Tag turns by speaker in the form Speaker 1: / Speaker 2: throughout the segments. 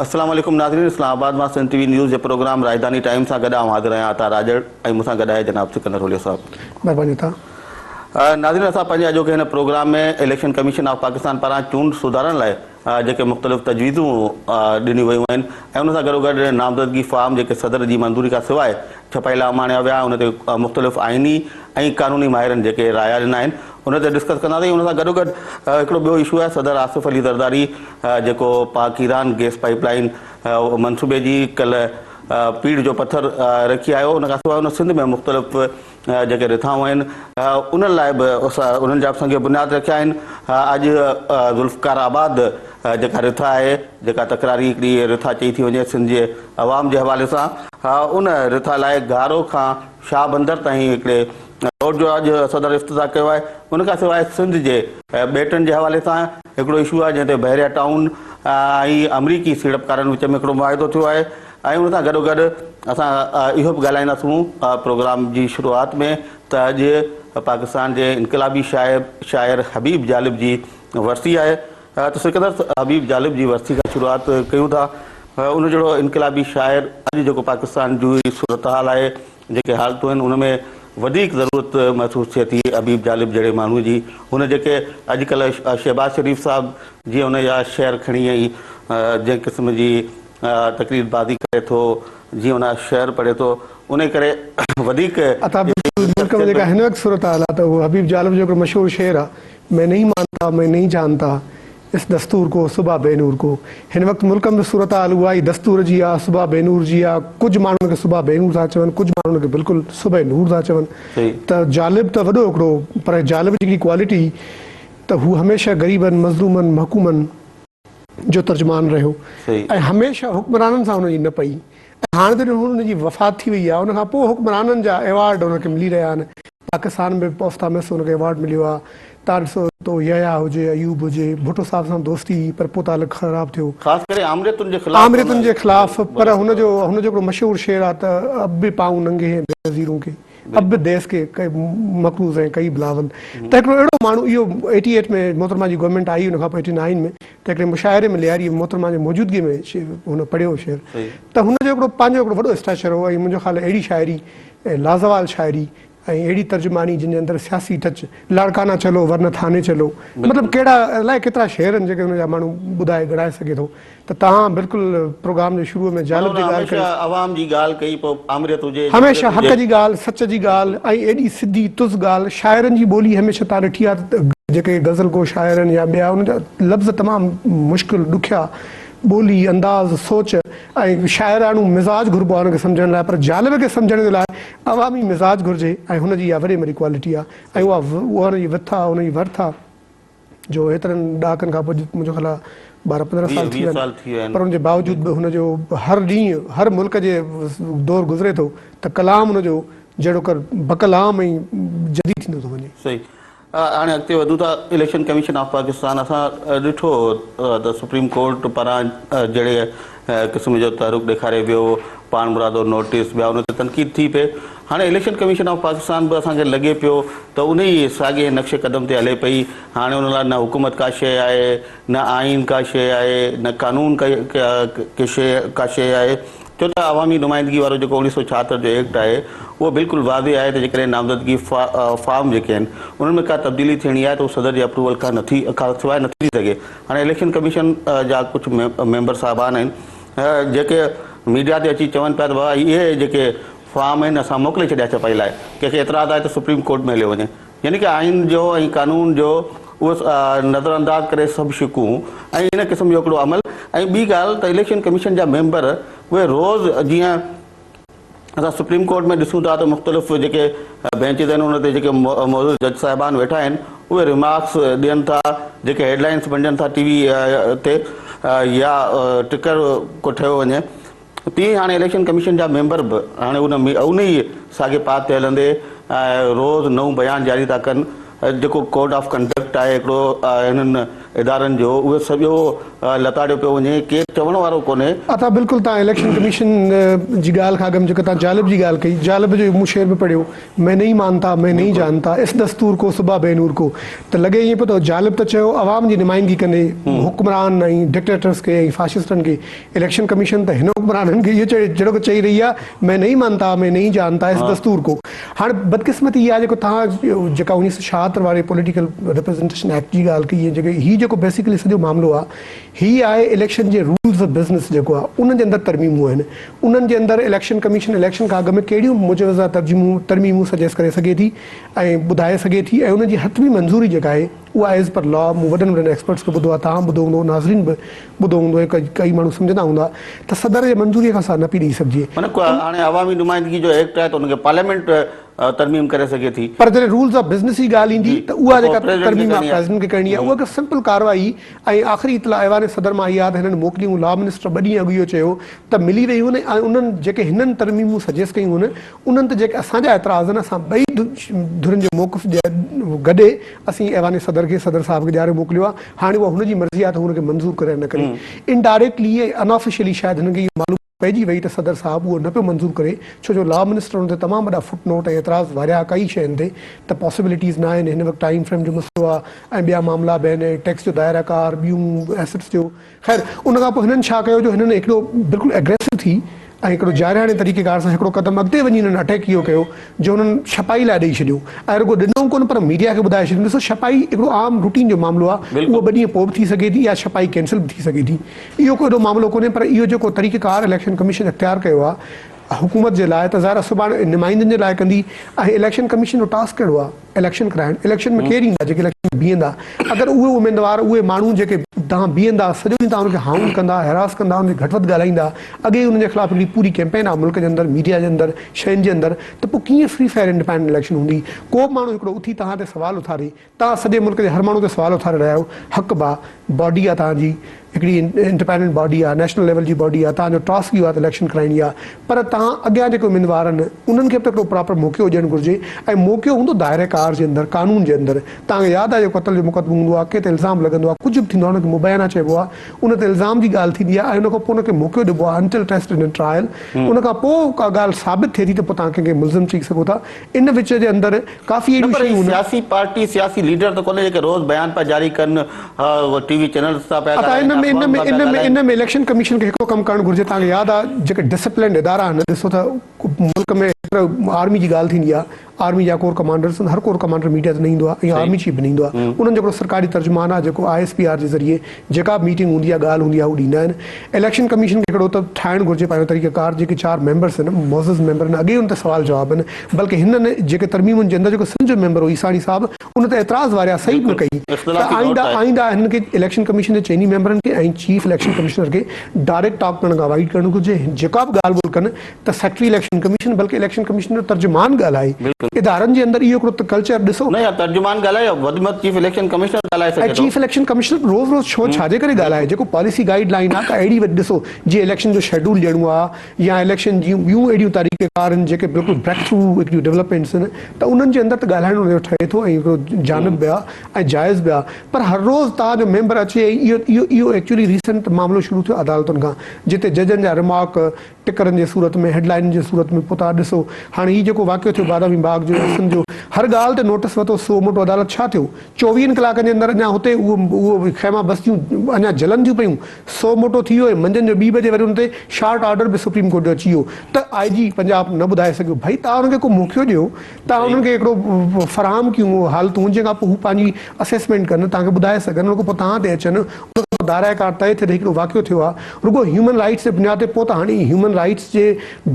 Speaker 1: السلام عليڪم ناظرين اسلام آباد مان سنڌ ٽي وي نيوز جي پروگرام راڄڌاني ٽائيم سان گڏ آئون حاضر آهيان عطا راڄڙ ۽ مون سان گڏ آهي جناب سڪندر هوليو صاحب.
Speaker 2: مھرباني عطا.
Speaker 1: ناظرين اسان پنهنجي اڄوڪي هن programme ۾ election commission of Pakistan پاران چونڊ سڌارن لاء جيڪي مختلف تجويزون ڏنيون ويون آهن ۽ ان سان گڏوگڏ نامزدگي فارم جيڪي صدر جي منظوري کان سواء ڇپائي لاء اماڻيا ويا ان تي مختلف آئيني ۽ قانوني ماهرن جيڪي رايا ڏنا آهن ان تي ڊسڪس ڪنداسين ان سان گڏوگڏ هڪڙو ٻيو اشو آهي صدر آصف علي زرداري جيڪو Pak Iran gas pipe line منصوبي جي ڪلهه پيڙهه جو پٿر رکي آيو ان کان سواء ان سنڌ ۾ مختلف جيڪي رٿائون آهن انهن لاء به انهن جا به سنگ بنياد رکيا آهن اڄ ذوالفقار آباد جيڪا رٿا آهي جيڪا تڪراري هڪڙي رٿا چئي ٿي وڃي سنڌ جي عوام جي حوالي سان ان رٿا لاء گهارو کان شاهه بندر تائين هڪڙي روڊ جو اڄ صدر افتتاح ڪيو آهي ان کان سواء سنڌ جي ٻيٽن جي حوالي سان هڪڙو اشو آهي جنهن تي بحريا ٽائون ۽ آمريڪي سيڙپڪارن وچ ۾ هڪڙو معاهدو ٿيو آهي ۽ ان سان گڏوگڏ اسان اهو به ڳالهائينداسون پروگرام جي شروعات ۾ ته اڄ پاڪستان جي انقلابي شاعر شاعر حبيب جالب جي ورسي آهي ته سڪندر حبيب جالب جي ورسي کان شروعات ڪيون ٿا ان جهڙو انقلابي شاعر اڄ جيڪو پاڪستان جي صورتحال آهي جيڪي حالتون آهن ان ۾ وڌيڪ ضرورت محسوس ٿئي ٿي حبيب جالب جهڙي ماڻهو جي هن جيڪي اڄڪلهه شهباز شريف صاحب جيئن ان جا شعر کڻي ۽ جنهن قسم جي تقرير بازي ڪري ٿو جيئن ان جا شعر پڙهي ٿو انهي ڪري وڌيڪ
Speaker 2: عطا بلڪل ملڪ ۾ جيڪا هن وقت صورتحال آهي ته اهو حبيب جالب جو هڪڙو مشهور شعر آهي مين نهين مانتا مين نهين جانتا اس دستور ڪو صبح بي نور ڪو هن وقت ملڪ ۾ صورتحال اها ئي دستور جي آ صبح بي نور جي آ ڪجهه ماڻهو ان کي صبح بي نور ٿا چون ڪجهه ماڻهو ان کي بلڪل صبح نور ٿا چون ته جالب ته وڏو هڪڙو پر جالب جي هڪڙي ڪوالٽي ته هو هميشه غريبن مظلومن محڪومن جو ترجمان رهيو ۽ هميشه حڪمرانن سان هن جي نه پئي ۽ هاڻ جڏهن هن جي وفات ٿي وئي آ ان کان پوء حڪمرانن جا ايوارڊ هن کي ملي رهيا آهن پاڪستان ۾ به پوسٽامس هن کي ايوارڊ مليو آ تان ڏسو تو يحيٰ هجي ايوب هجي ڀٽو صاحب سان دوستي هئي پر پوء تعلق خراب ٿيو.
Speaker 1: خاص ڪري آمريتن جي خلاف
Speaker 2: آمريتن جي خلاف پر هن جو هن جو هڪڙو مشهور شعر آ ته اب به پائون ننگي هين بينظيرون ڪي اب به ديس ڪي ڪئي مقروض هين ڪئي بلاول ته هڪڙو اهڙو ماڻهو اهو ايٽي ايٽ ۾ محترمه جي گورنمينٽ آئي ان کان پوء ايٽي نائن ۾ ته هڪڙي مشاعري ۾ لياري ۾ محترمه جي موجودگي ۾ هن پڙهيو شعر ته هن جو هڪڙو پنهنجو هڪڙو وڏو اسٽيچر هو ۽ منهنجو خيال اهڙي شاعري لازوال شاعري ۽ اهڙي ترجماني جن جي اندر سياسي ٽچ، لاڙڪانا چلو ورنه ٿاني چلو، مطلب ڪهڙا الائي ڪيترا شعر آهن جيڪي هن جا ماڻهو ٻڌائي ڳڻائي سگهي ٿو ته توهان بلڪل پروگرام جي شروع ۾ جالب جي ڳالهه ڪئي.
Speaker 1: هميشه عوام جي ڳالهه ڪئي پوء آمريت هجي جمهوريت
Speaker 2: هميشه حق
Speaker 1: هجي.
Speaker 2: جي ڳالهه، سچ جي ڳالهه ۽ ايڏي سڌي تز ڳالهه، شاعرن جي ٻولي هميشه توهان ڏٺي آهي ته جيڪي غزل گو شاعر آهن يا ٻيا انهن جا لفظ تمام مشڪل ڏکيا، ٻولي، انداز، سوچ ۽ شاعراڻو مزاج گهربو آهي ان کي سمجهڻ لاء پر جالب کي سمجهڻ جي لاء عوامي مزاج گهرجي ۽ هن جي اها وڏي ۾ وڏي ڪوالٽي آهي ۽ اها اها هن جي وٿ آهي هن جي ورٿ آهي جو هيترن ڏهاڪن کان پوء منهنجو خيال آهي 12 15 سال ٿي ويا آهن پر ان جي باوجود به هن جو هر ڏينهن هر ملڪ جي دور گذري ٿو ته ڪلام هن جو جهڙوڪر بڪلام ۽ جديد ٿيندو ٿو وڃي.
Speaker 1: صحيح هاڻي اڳتي وڌون ٿا اليڪشن ڪميشن آف پاڪستان اسان ڏٺو ته سپريم ڪورٽ پاران جهڙي قسم جو تحرڪ ڏيکاري ويو پاڻمرادو نوٽيس ٻيا ان تي تنقيد ٿي پئي هاڻي اليڪشن ڪميشن آف پاڪستان به اسان کي لڳي پيو ته ان ئي ساڳي نقش قدم تي هلي پئي هاڻي ان لاء نه حڪومت ڪا شيء آهي نه آئين ڪا شيء آهي نه قانون ڪا شيء آهي ڇو ته عوامي نمائندگي وارو جيڪو 1976 جو ايڪٽ آهي اهو بلڪل واضح آهي ته جيڪڏهن نامزدگي فارم جيڪي آهن انهن ۾ ڪا تبديلي ٿيڻي آهي ته اهو صدر جي اپروول کان نٿي کان سواء نٿي ٿي سگهي. هاڻي اليڪشن ڪميشن جا ڪجهه ميمبر صاحبان آهن جيڪي ميڊيا تي اچي چون پيا ته بابا اهي جيڪي فارم آهن اسان موڪلي ڇڏيا ڇپائي لاء ڪنهن کي اعتراض آهي ته سپريم ڪورٽ ۾ هليو وڃي. يعني ڪه آئين جو ۽ قانون جو اهو نظر انداز ڪري سڀ شقون ۽ ان قسم جو هڪڙو عمل ۽ ٻي ڳالهه ته اليڪشن ڪميشن جا ميمبر اهي روز جيئن اسان سپريم ڪورٽ ۾ ڏسون ٿا ته مختلف جيڪي بينچز آهن ان تي جيڪي معزز جج صاحبان ويٺا آهن اهي ريمارڪس ڏين ٿا جيڪي هيڊ لائنس بنجن ٿا ٽي وي تي يا ٽڪر ڪو ٺهيو وڃي تيئن ئي هاڻي اليڪشن ڪميشن جا ميمبر به هاڻي ان ان ئي ساڳي پاٿ تي هلندي روز نئون بيان جاري ٿا ڪن جيڪو ڪوڊ آف ڪنڊڪٽ آهي هڪڙو هنن ادارن جو اهو سڄو لتاڙيو پيو وڃي، ڪير چوڻ وارو ڪونهي.
Speaker 2: ادا بلڪل توهان اليڪشن ڪميشن جي ڳالهه کان اڳ ۾ جيڪا توهان جالب جي ڳالهه ڪئي، جالب جو مون شعر به پڙهيو، مين نهين مانتا مين نهين جانتا اس دستور ڪو صبح بي نور ڪو ته لڳي ائين پيو ته جالب ته چيو عوام جي نمائندگي ڪندي حڪمران ۽ ڊڪٽيٽرس کي ۽ فاشسٽن کي، اليڪشن ڪميشن ته هن حڪمرانن کي اهو چئي جهڙوڪ چئي رهي آهي مين نهين مانتا مين نهين جانتا اس دستور ڪو. هاڻ بدقسمتي اها آهي جيڪو توهان جيڪا 1976 واري پوليٽيڪل ريپريزنٽيشن ايڪٽ جي ڳالهه ڪئي ۽ جيڪي هي جيڪو بيسيڪلي سڄو معاملو آهي هي آهي اليڪشن جي رولز آف بزنس جيڪو آهي انهن جي اندر ترميمون آهن انهن جي اندر اليڪشن ڪميشن اليڪشن کان اڳ ۾ ڪهڙيون مجوزه ترجيمون ترميمون سجيسٽ ڪري سگهي ٿي ۽ ٻڌائي سگهي ٿي ۽ انهن جي حتمي منظوري جيڪا آهي اها ايز پر لا مون وڏن وڏن ايڪسپرٽس کي ٻڌو آهي توهان ٻڌو هوندو ناظرين به ٻڌو هوندو ۽ ڪئي ماڻهو سمجهندا هوندا ته صدر جي منظوري کان سواء نه پئي ڏئي سگهجي.
Speaker 1: معنيٰ هاڻي عوامي نمائندگي جو ايڪٽ آهي ته ان کي پارليامينٽ ترميم ڪري سگهي ٿي.
Speaker 2: پر جڏهن رولز آف بزنس جي ڳالهه ايندي ته اها جيڪا ترميم آهي پريزيڊنٽ کي ڪرڻي آهي اها هڪ سمپل ڪارروائي ۽ آخري اطلاع ايوان صدر مان آئي آهي ته هنن موڪليون لا منسٽر ٻه ڏينهن اڳ اهو چيو ته ملي ويون آهن ۽ انهن جيڪي هنن ترميمون سجيسٽ ڪيون آهن انهن تي جيڪي اسان جا اعتراض آهن اسان ٻئي ڌرين جو موقف گڏي اسين ايوان صدر کي صدر صاحب کي ڏياري موڪليو آهي هاڻي اها هن جي مرضي آهي ته هو ان کي منظور ڪري يا نه ڪري. انڊائريڪٽلي ۽ ان آفيشلي شايد هنن کي اهو معلوم پئجي وئي ته صدر صاحب اهو نه پيو منظور ڪري ڇو جو لا منسٽر ان تي تمام وڏا فٽ نوٽ ۽ اعتراض واريا ڪئي شين تي ته پاسيبلٽيز نه آهن هن وقت ٽائيم فريم جو مسئلو آهي ۽ ٻيا معاملا به آهن ٽيڪس جو دائره ڪار ٻيون ايسٽس جو خير ان کان پوء هنن ڇا ڪيو جو هنن هڪڙو بلڪل اگريسو ٿي ۽ هڪڙو جارحاڻي طريقي ڪار سان هڪڙو قدم اڳتي وڃي هنن اٽيڪ اهو ڪيو جو هنن ڇپائي لاء ڏئي ڇڏيو ۽ رڳو ڏنو ڪونه پر ميڊيا کي ٻڌائي ڇڏيو ڏسو ڇپائي هڪڙو عام روٽين جو معاملو آهي اهو ٻه ڏينهن پوء به ٿي سگهي ٿي يا ڇپائي ڪينسل به ٿي سگهي ٿي اهو ڪو ايڏو معاملو ڪونهي پر اهو جيڪو طريقي ڪار اليڪشن ڪميشن اختيار ڪيو آهي حڪومت جي لاء ته ظاهر آهي سڀاڻي نمائندن جي لاء ڪندي ۽ اليڪشن ڪميشن جو ٽاسڪ ڪهڙو آهي اليڪشن ڪرائڻ، اليڪشن ۾ ڪير ايندا جيڪي اليڪشن ۾ بيهندا، اگر اهي اميدوار اهي ماڻهو جيڪي تهان بيهندا سڄو ڏينهن تهان انهن کي هائونڊ ڪندا، هراس ڪندا، انهن کي گهٽ وڌ ڳالهائيندا، اڳي ئي انهن جي خلاف هڪڙي پوري ڪيمپين آهي ملڪ جي اندر، ميڊيا جي اندر، شين جي اندر ته پوء ڪيئن فري فيئر انڊيپينڊنٽ اليڪشن هوندي، ڪو به ماڻهو هڪڙو اٿي تهان تي سوال اٿاري، تهان سڄي ملڪ جي هر ماڻهو تي سوال اٿاري رهيا آهيو، حق به آهي، باڊي آهي تهان جي، هڪڙي انڊيپينڊنٽ باڊي آهي، نيشنل ليول جي باڊي آهي، توهان جو ٽاسڪ اهو آهي ته اليڪشن ڪرائڻي آهي پر توهان اڳيان جيڪي اميدوار آهن انهن کي به ته هڪڙو پراپر موقعو ڏيڻ گهرجي ۽ موقعو هوندو دائره ڪار جي اندر قانون جي اندر توهان کي ياد آهي جو قتل جو مقدمو هوندو آهي ڪنهن تي الزام لڳندو آهي ڪجهه به ٿيندو آهي ان کي مبينا چئبو آهي ان تي الزام جي ڳالهه ٿيندي آهي ۽ ان کان پوء ان کي موقعو ڏبو آهي انٽل ٽيسٽ ان ٽرائل ان کان پوء ڪا ڳالهه ثابت ٿئي ٿي ته پوء توهان ڪنهن کي ملزم چئي سگهو ٿا ان وچ جي اندر ڪافي
Speaker 1: نه
Speaker 2: اهڙيون
Speaker 1: پر هي
Speaker 2: شيون.
Speaker 1: سياسي پارٽي سياسي ليڊر ته ڪونهي جيڪي روز بيان پيا جاري ڪن ٽي وي چينلز تان پيا
Speaker 2: ادا
Speaker 1: ڳالهائين
Speaker 2: ان ۾ ان
Speaker 1: اخبارن
Speaker 2: ۾
Speaker 1: تان پيا
Speaker 2: ان ۾
Speaker 1: ڳالهائين.
Speaker 2: ان ۾ اليڪشن ڪميشن کي هڪڙو ڪم ڪرڻ گهرجي توهان کي ياد آ جيڪي ڊسپلينڊ ادارا آهن ڏسو ته ملڪ ۾ آرمي جي ڳالهه ٿيندي آ آرمي جا ڪور ڪمانڊرس هر ڪور ڪمانڊر ميڊيا تي نه ايندو آ ۽ آرمي چيف به نه ايندو آ انهن جو هڪڙو سرڪاري ترجمان آ جيڪو I S P R جي ذريعي جيڪا به ميٽنگ هوندي آ ڳالهه هوندي آ هو ڏيندا آهن اليڪشن ڪميشن کي هڪڙو ته ٺاهڻ گهرجي پنهنجو طريقه ڪار جيڪي چار ميمبرس آهن معزز ميمبر آهن اڳي ئي ان تي سوال جواب آهن بلڪه هنن جيڪي ترميمن جي اندر جيڪو سنڌ جو ميمبر هو عيساڻي صاحب ان تي اعتراض واريا صحيح به نه ڪئي ته آئنده آئنده هنن کي اليڪشن ڪميشن جي چئني ميمبرن کي ۽ چيف اليڪشن ڪمشنر کي ڊائريڪٽ ٽاڪ ڪرڻ کان اوائڊ ڪرڻ گهرجي جيڪا به ڳالهه ٻولهه ڪن ته سيڪريٽري اليڪشن ڪميشن بلڪه اليڪشن ڪميشن جو ترجمان ڳالهائي. ادارن جي اندر اهو هڪڙو ته ڪلچر ڏسو.
Speaker 1: نه يا ترجمان ڳالهائي يا وڌ ۾ وڌ چيف اليڪشن ڪمشنر ڳالهائي
Speaker 2: ۽
Speaker 1: سگهي ٿو.
Speaker 2: چيف اليڪشن ڪمشنر به روز روز ڇو ڇاجي ڪري ڳالهائي جيڪو پاليسي گائيڊ لائين آ ڪا اهڙي وڏي ڏسو جيئن اليڪشن جو شيڊول ڏيڻو آ يا اليڪشن جون ٻيون اهڙيون طريقه ڪار آهن جيڪي بلڪل بريڪ ٿرو هڪڙيون ڊولپمينٽس آهن ته انهن جي اندر ته ڳالهائڻ ان جو ٺهي ٿو ۽ هڪڙو جانب به آ ۽ جائز به آ پر هر روز توهان جو ميمبر اچي ۽ اهو اهو اهو ايڪچولي ريسنٽ معاملو شروع ٿيو عدالتن کان جتي ججن جا رمارڪ ٽڪرن جي صورت ۾ هيڊ لائنن جي صورت ۾ پوء توهان ڏسو هاڻي هي جيڪو واقعو ٿيو بادامي باغ جو يا سنڌ جو هر ڳالهه تي نوٽس ورتو سو موٽو عدالت ڇا ٿيو چوويهن ڪلاڪن جي اندر اڃا هتي اهو اهو خيما بستيون اڃا جلن ٿيون پيون سو موٽو ٿي ويو ۽ منجهند جو ٻي بجي وري ان تي شارٽ آرڊر به سپريم ڪورٽ جو اچي ويو ته آء جي پنجاب نه ٻڌائي سگهيو ڀئي توهان انهن کي ڪو موقعو ڏيو توهان انهن کي هڪڙو فراهم ڪيون حالتون جنهن کان پوء هو پنهنجي اسيسمينٽ ڪن توهان کي ٻڌائي سگهن ان کان پوء توهان تي اچن ان کان پوء دائره ڪار طئي ٿئي ته هڪڙو واقعو ٿيو آهي رڳو هيومن رائيٽس جي بنياد تي پوء ته هاڻي هيومن رائيٽس جي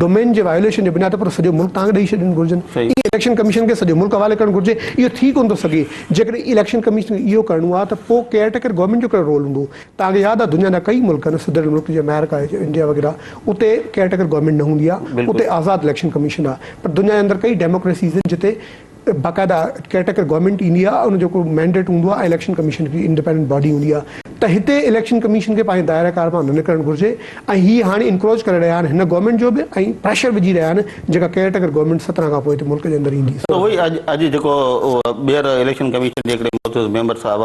Speaker 2: ڊومين جي وايوليشن جي بنياد تي پورو سڄو ملڪ توهان کي ڏئي ڇڏڻ گهرجن. ائين اليڪشن ڪميشن کي سڄو ملڪ حوالي ڪرڻ گهرجي اهو ٿي ڪونه ٿو سگهي. جيڪڏهن اليڪشن ڪميشن کي اهو ڪرڻو آهي ته پوء ڪيئر ٽيڪر گورنمينٽ جو ڪهڙو رول هوندو؟ توهان کي ياد آهي دنيا جا ڪئي ملڪ آهن سڌريل ملڪ جيئن آمريڪا آهي انڊيا وغيره اتي ڪيئر ٽيڪر گورنمينٽ نه هوندي آهي اتي آزاد اليڪشن ڪميشن آهي پر دنيا جي اندر ڪئي ڊيموڪريسيز آهن جتي باقاعده ڪيئر ٽيڪر گورنمينٽ ايندي آهي ان جو ڪو مينڊيٽ هوندو آهي ۽ اليڪشن ڪميشن هڪڙي انڊيپينڊنٽ باڊي هوندي آهي ته هتي اليڪشن ڪميشن کي پنهنجي دائره ڪار مان نه نڪرڻ گهرجي ۽ هي هاڻي انڪروچ ڪري رهيا آهن هن گورنمينٽ جو به ۽ پريشر وجهي رهيا آهن جيڪا ڪيئر ٽيڪر گورنمينٽ 17 کان پوء هتي ملڪ جي اندر ايندي.
Speaker 1: ته اهو ئي اڄ اڄ جيڪو ٻيهر اليڪشن ڪميشن جي هڪڙي معزز ميمبر صاحب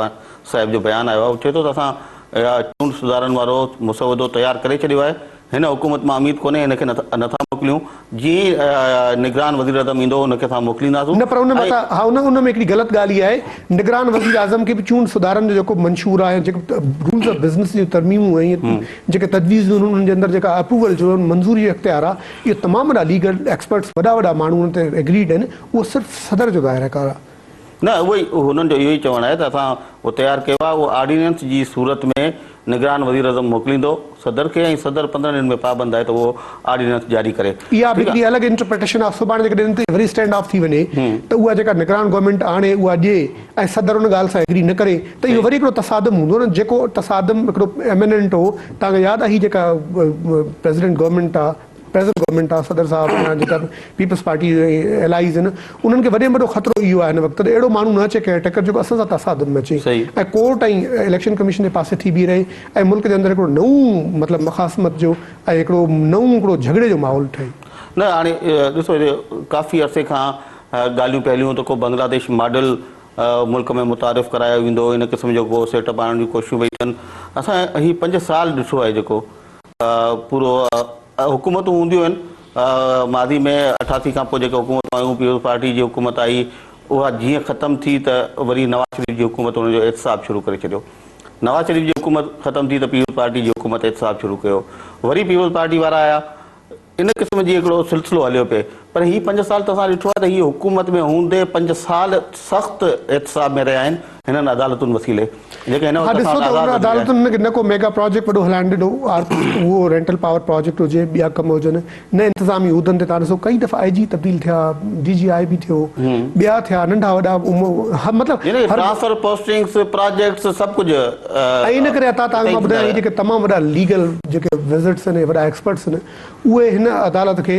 Speaker 1: صاحب جو بيان آيو آهي اهو چئي ٿو ته اسان چونڊ سڌارن وارو مسودو تيار ڪري ڇڏيو آهي، هن حڪومت مان اميد ڪونهي هن کي نٿا موڪليون، جيئن ئي نگران وزيراعظم ايندو ان کي اسان موڪلينداسون
Speaker 2: نه پر ان ۾ ها ان ان ۾ هڪڙي غلط ڳالهه اها آهي نگران وزيراعظم کي به چونڊ سڌارن جو جيڪو منشور آهي جيڪي رولز آف بزنس جون ترميمون ۽ جيڪي تجويزون آهن انهن جي اندر جيڪا اپروول جو منظوري جو اختيار آهي اهو تمام وڏا ليگل ايڪسپرٽس وڏا وڏا ماڻهو ان تي ايگريڊ آهن اهو صرف صدر جو دائره ڪار آهي.
Speaker 1: نه اهو ئي هنن جو اهو ئي چوڻ آهي ته اسان اهو تيار ڪيو آهي اهو آرڊيننس جي صورت ۾ نگران وزيراعظم موڪليندو صدر کي ۽ صدر 15 ڏينهن ۾ پابند آهي ته اهو آرڊيننس جاري ڪري.
Speaker 2: اها به هڪڙي الڳ انٽرپريٽيشن آهي سڀاڻي جيڪڏهن ان تي وري اسٽينڊ آف ٿي وڃي ته اها جيڪا نگران گورنمينٽ آڻي اها ڏئي ۽ صدر ان ڳالهه سان ايگري نه ڪري ته اهو وري هڪڙو تصادم هوندو نه جيڪو تصادم هڪڙو ايميننٽ هو توهان کي ياد آهي هي جيڪا پريزيڊنٽ گورنمينٽ آهي پريزنٽ گورنمينٽ آ صدر صاحب يا جيڪا به پيپلز پارٽي الائيز آهن انهن کي وڏي ۾ وڏو خطرو اهو آهي هن وقت ته اهڙو ماڻهو نه اچي ڪيئر ٽيڪر جيڪو اسان سان تصادم ۾ اچي ۽ ڪورٽ ۽ اليڪشن ڪميشن جي پاسي ٿي بيهي رهي ۽ ملڪ جي اندر هڪڙو نئون مطلب مخاصمت جو ۽ هڪڙو نئون هڪڙو جهڳڙي جو ماحول ٺهي.
Speaker 1: نه هاڻي ڏسو هتي ڪافي عرصي کان ڳالهيون پيا هليون ته ڪو بنگلاديش ماڊل ملڪ ۾ متعارف ڪرايو ويندو ان قسم جو ڪو سيٽ اپ آڻڻ جون ڪوششون پئي ٿين اسان هي 5 سال ڏٺو آهي جيڪو پورو حڪومتون هونديون آهن ماضي ۾ 88 کان پوء جيڪي حڪومتون آيون پيپلز پارٽي جي حڪومت آئي اها جيئن ختم ٿي ته وري نواز شريف جي حڪومت ان جو احتساب شروع ڪري ڇڏيو نواز شريف جي حڪومت ختم ٿي ته پيپلز پارٽي جي حڪومت احتساب شروع ڪيو وري پيپلز پارٽي وارا آيا ان قسم جي هڪڙو سلسلو هليو پئي پر هي 5 سال ته اسان ڏٺو آهي ته هي حڪومت ۾ هوندي 5 سال سخت احتساب ۾ رهيا آهن هنن عدالتن وسيلي جيڪي هن
Speaker 2: ها
Speaker 1: وقت
Speaker 2: ڏسو
Speaker 1: اسان وٽ
Speaker 2: ته ان
Speaker 1: آزاد وزير آهن.
Speaker 2: عدالتن هن کي نه ڪو ميگا پراجيڪٽ وڏو هلائڻ ڏنو اهو رينٽل پاور پراجيڪٽ هجي ٻيا ڪم هجن نه انتظامي عهدن تي تان ڏسو ڪئي دفعا آء جي تبديل ٿيا ڊي جي آء بي ٿيو ٻيا ٿيا ننڍا وڏا مطلب
Speaker 1: يعني ٽرانسفر پوسٽنگس پراجيڪٽس سڀ ڪجهه
Speaker 2: ۽ ان ڪري عطا توهان کي مان ٻڌايان هي جيڪي تمام وڏا ليگل جيڪي وزٽس آهن ۽ وڏا ايڪسپرٽس آهن اهي هن عدالت کي